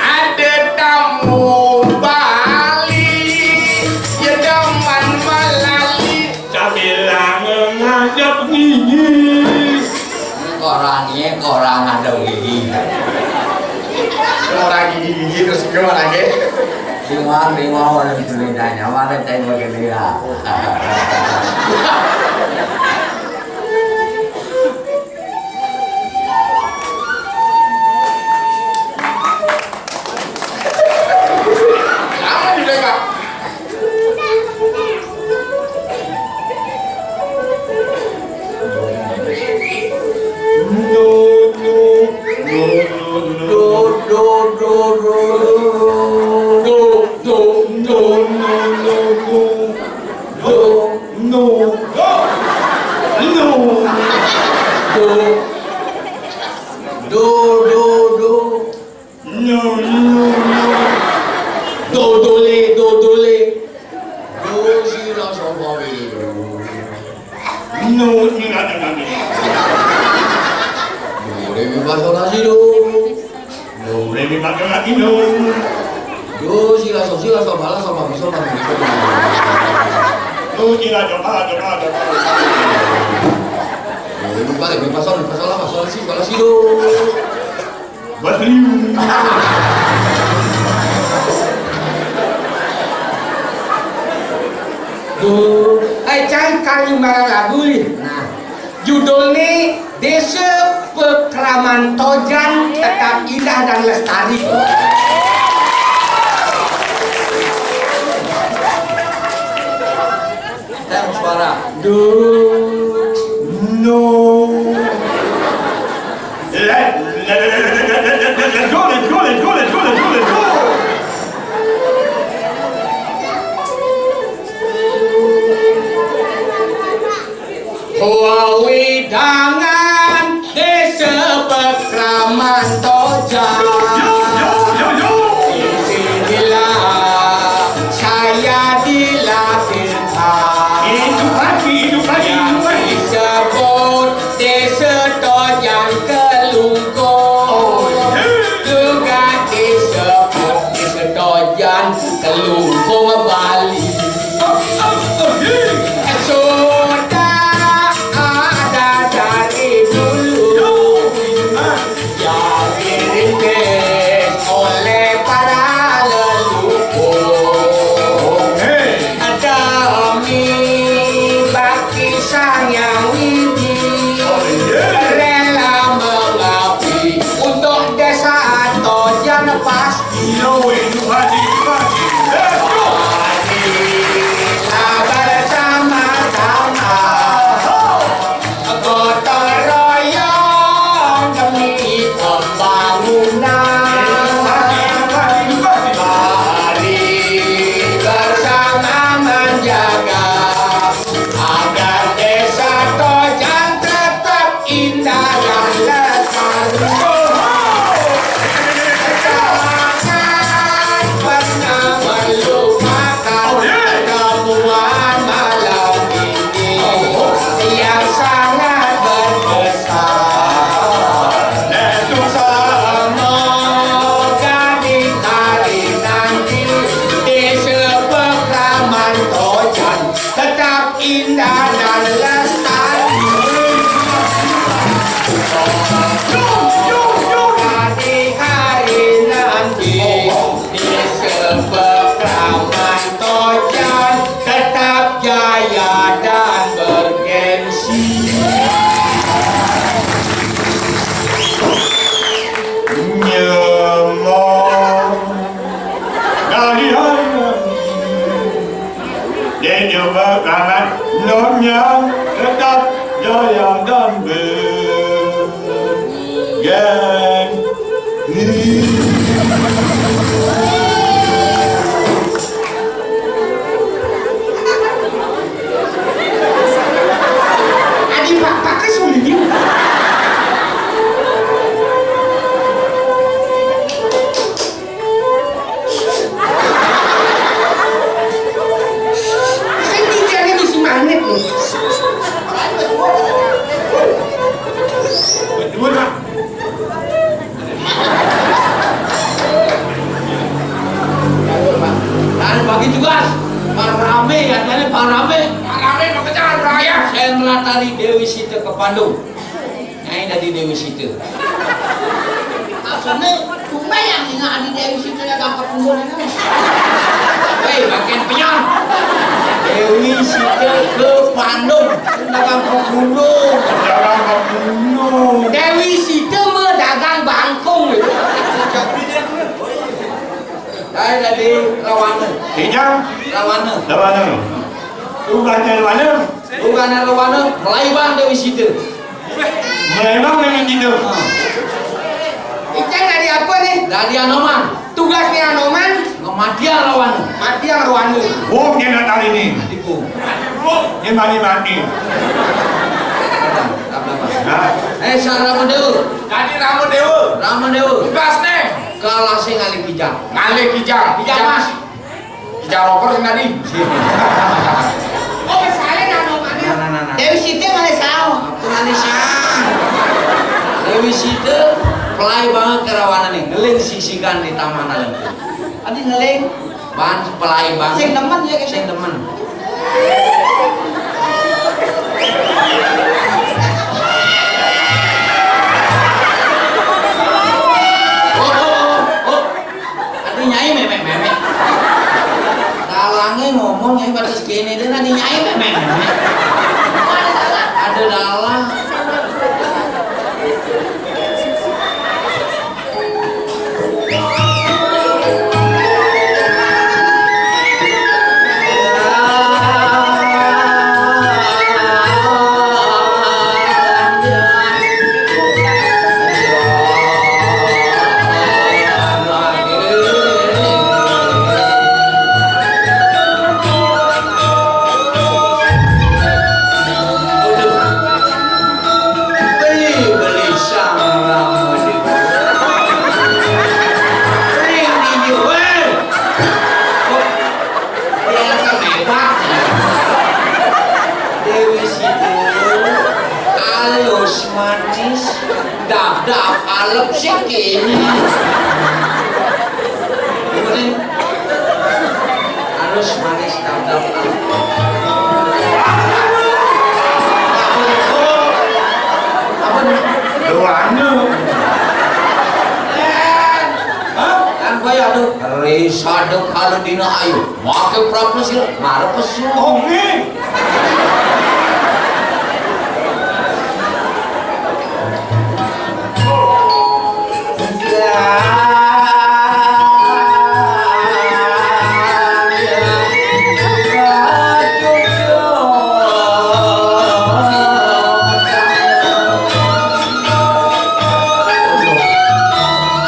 Ada tamu Bali. Ya demen melali. Sambil ngadep gigi. Korangnya korang ada gigi. Korang gigi-gigi terus gimana, ge? Siwang, siwang, orang ceritanya, mana cai begini ya? Jangan juga, Kak. Do, do, do. No, no, no. Do, do, le, do, do, le. Do, si, la, sol, fa, mi, re, do. No, ni, la, ni, la, ni. Do, re, mi, fa, sol, la, si, do. Do, re, mi, fa, sol, la, si, do. Do, si, la, sol, si, la, sol, fa, la, sol, fa, mi, sol, fa, mi, re, sol, fa, mi. Do, si, la, sol, fa, la, sol, fa, la, sol, fa, mi. Do, re, mi, fa, re, mi, fa, sol, mi, fa, sol, la, fa, sol, la, si, fa, la, si, do. Duh, eh, cai kali marang lagu nih. Nah, judulnya Desa Pekraman Tojan Tetap Indah dan Lestari. Tem suara. Do. No. Let's go, let's go, let's go, let's go, let's go, let's go. Wewidangan Desa Pekraman Tojan. Yo, yo, yo, yo. Di sinilah saya dilahirkan. Hidup lagi, hidup lagi, hidup lagi. Yang disebut Desa Tojan Kelungkung. Oh, yeah. Juga disebut Desa Tojan Kelungkung Bali. Oh, oh, oh, yeah. Sudah ada dari dulu. Yo. Yang dirintis oleh para leluhur. Hei. Demi bakti Sang Yang Widi. Oh, iya. Rela mengabdi untuk desa Tojan pasti. Yo, itu haji, haji. Let's go. Marilah bersama-sama. Oh. Gotong royong demi pembangunan. Mari bersama menjaga agar Desa Tojan tetap indah dan lestari. Jangan pernah melupakan pertemuan malam ini yang sangat berkesan. Semoga di hari nanti di sebelah Tojan tetap indah dan lestari. Di hari nanti di sebelah Tojan tetap jaya dan bergengsi. Nyemong dari hari dia juga banget nonnya tetap jaya dan bergengsi. Adi bapak ke sulit. Rame. Rame, rame, jangan raya. Saya ngelatari Dewi Sita ke Pandung. Nyai dadi Dewi Sita. Asane, tumben yang ingat adi Dewi Sita dagang ke Pandung ini. Hei, makin penyang. Dewi Sita ke Pandung. Dagang ke Pandung. Dagang ke Pandung. Dewi Sita mah dagang bangkung gitu. Saya dadi Rawana. Kijang? Rawana. Rawana. Bukannya Rawana? Bukannya Rawana, Melaibang Dewi Sita. Melaibang Dewi Sita. Icang dadi apa nih? Dadi Anoman. Tugasnya Anoman? Ngematian Rawana. Matian Rawana. Wong dia datang ini. Tipu. Dia mati-mati. Nah. Eh, Sang Ramadewa. Dadi Ramadewa. Ramadewa. Tugasnya? Kalah sing ngalih kijang. Ngalih kijang. Kijang mas. Kijang roper sing tadi. Oh, misalnya nano mana? Nah, nah, nah, nah. Dewi Sita mana salah? Apa mana salah? Dewi Sita pelai banget kerawanan nih. Ngeling sisikan di taman alam. Adi ngeling. Ban pelai banget. Sing demen ya, sing demen. Oh, oh, oh, oh. Adi nyai memek-memek. Dalangnya ngomong yang batas gini dia, adi nyai memek-memek. Ada dalang. Beli, beli sarang. Ring ini, weh. Kok dia kemebak? Dewi Sita, halus manis, dap-dap alep sih kayaknya. Gimana? Halus manis, dap-dap alep. Apa nih? Apa nih? Doanya. Hah? Kan gue ya tuh. Risade kalau dina ayu. Make prapesir, mare pesu. Oke.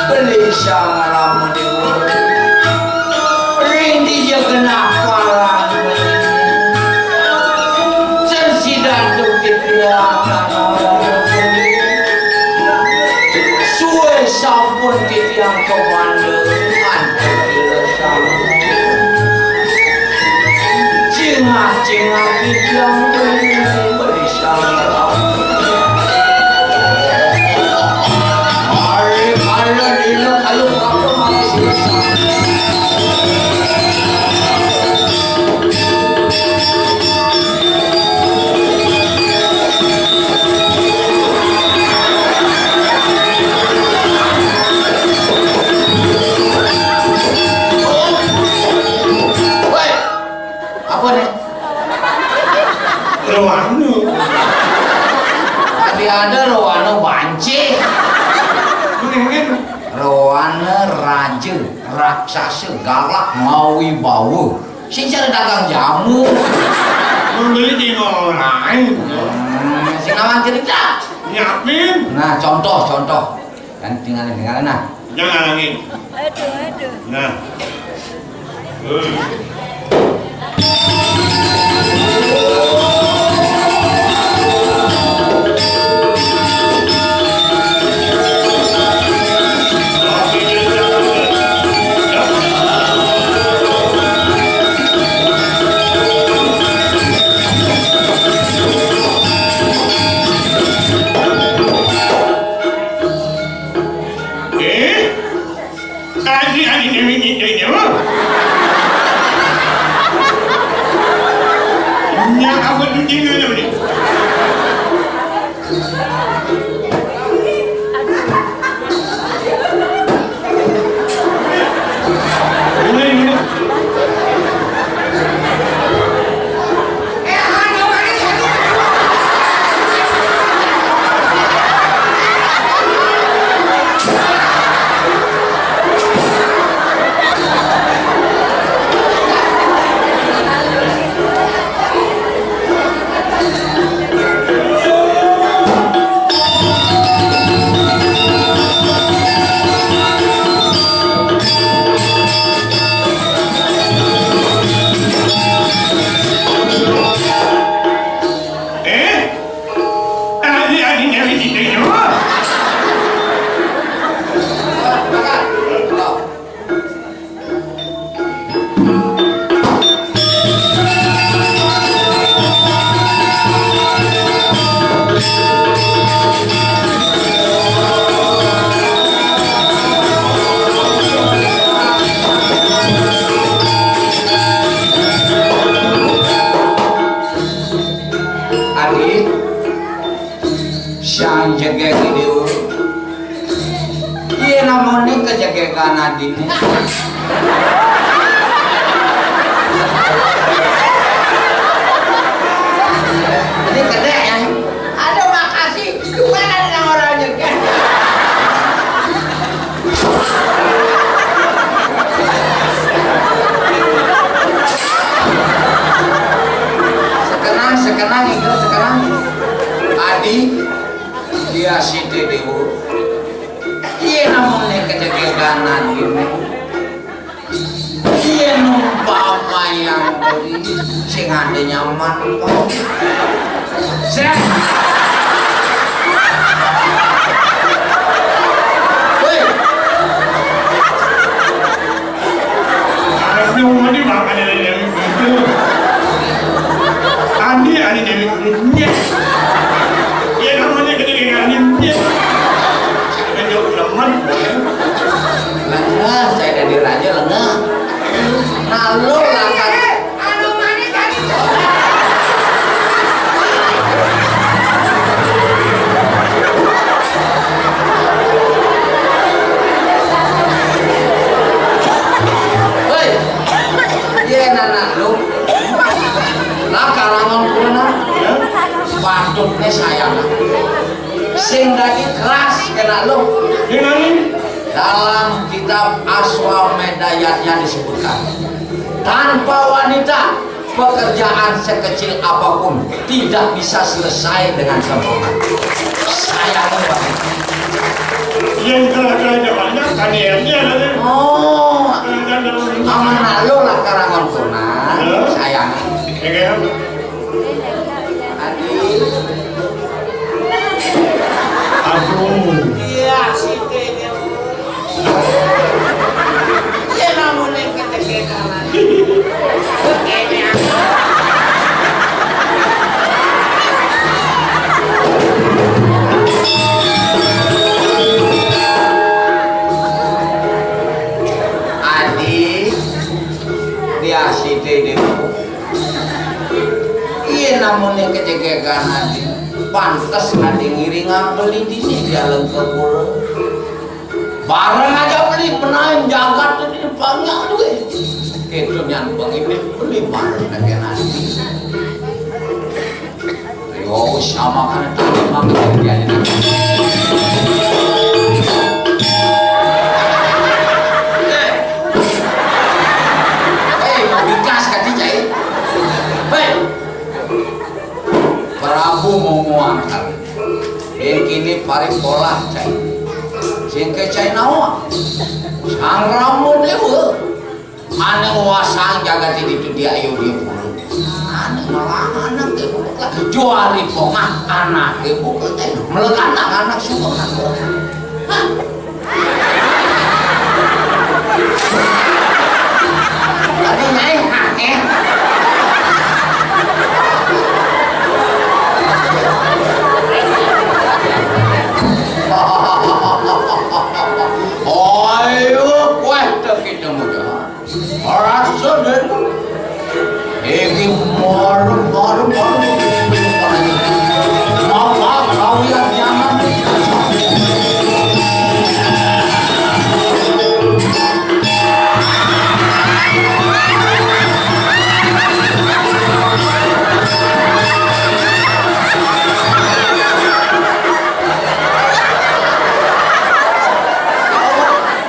Beli sarang Ring dija genah palang. Sen sidan tu titiang. Suwe sampun titiang kemandangan. Cingah-cingah titiang beri, beri sarang. Apa nih? Rohana. Tapi ada rohana banci. Mendingan. Rohana raja, raksasa, galak, mawibawa. Sing cara dagang jamu. Membeli di orang lain. Hmm, sing lawan cerita. Nyiapin. Nah, contoh, contoh. Kan tinggalin, tinggalin nah. Jangan lagi. Aduh, aduh. Nah. Eh? Tadi ada Dewi Nyidoy Dewa. Nya aku cuci dulu ni. Ini, ini. Eh? Tadi, tadi nyari kita semua. Adi, sang jegeg ini. Iya, namanya kejegegan adine. Ini gede ya. Aduh, makasih. Bukan ada orang jegeg. Sekenang, sekenang, itu sekenang. Adi, dia si Dewo. Iya, namanya kejegegan ini. Iya, numpama yang beli, sing ada nyaman, kok. Set. Woi. Anak ni rumah ni makan dari Dewi Kudus. Andi, Andi Dewi Kudus. Nyet. Ya, namanya gede kayak Andi. Nyet. Saya jauh demen. Lengah, saya dari raja lengah. Nah, lo lah kan. Hei, iya, anak lu. Lah, kalangan kuna, ya? Patutnya sayang. Sing dadi keras kena lu. Gimana? Dalam kitab Aswamedayatnya disebutkan, tanpa wanita, pekerjaan sekecil apapun tidak bisa selesai dengan sempurna. Sayangnya, Pak. Yang telah kerja banyak, kan, ya, ya, ya. Oh, amanah lo lah karangan kuna. Halo? Sayang. Ya, kan? Adi. Aduh. Iya, sih, kayaknya. Iya, namun yang kata-kata. Adi, dia si Dede. Iya, namanya kejegegan adi. Pantes adi ngiring beli dini dia lengkap. Bareng aja beli penaim jagat ini banyak duit. Itu yang pengimis beli bareng dengan adi. Yo, sama kan tadi makan dia ini. Hei, mau bikas katinya, eh? Hei. Prabu mau muangkal. Yang kini pari polah, cai. Sing ke cai nawa. Sang Rama Dewa. Ane wasang jagat ini tu dia ayo dia pulang. Ane malah anak dia buka. Juari pongah anak dia buka. Melekan anak semua. Hah? Tadi nyai, eh. Ayo, kueh tak kita muda. Rasa dan Iki moro, moro, moro. Mapa kawian jangan.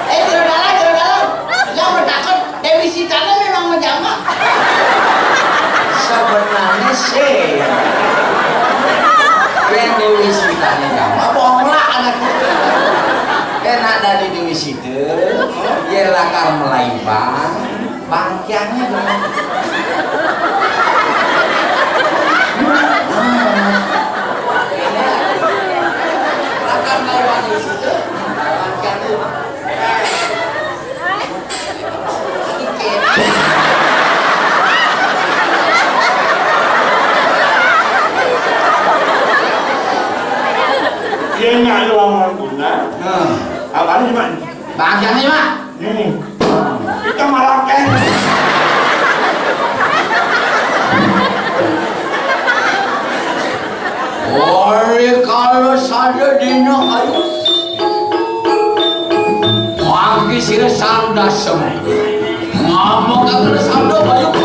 Eh, jero dalan, jero dalan. Yang bertakon, Dewi Sitane memang menjama. Sebenarnya sih, yang Dewi Sitane jama, bohong lah anak itu. Kena dari Dewi Sita, dia lakar melaimbang, bangkiannya dong. Lakar melaimbang di situ, bangkiannya. Iya, nggak ada uang guna. Nah. Apaan sih, Mak? Bagian ini, Mak. Ini. Kita malah kan. Ore kalau sada dina ayo. Pagi sira sandasem. Ngomong kagak sanda ayo.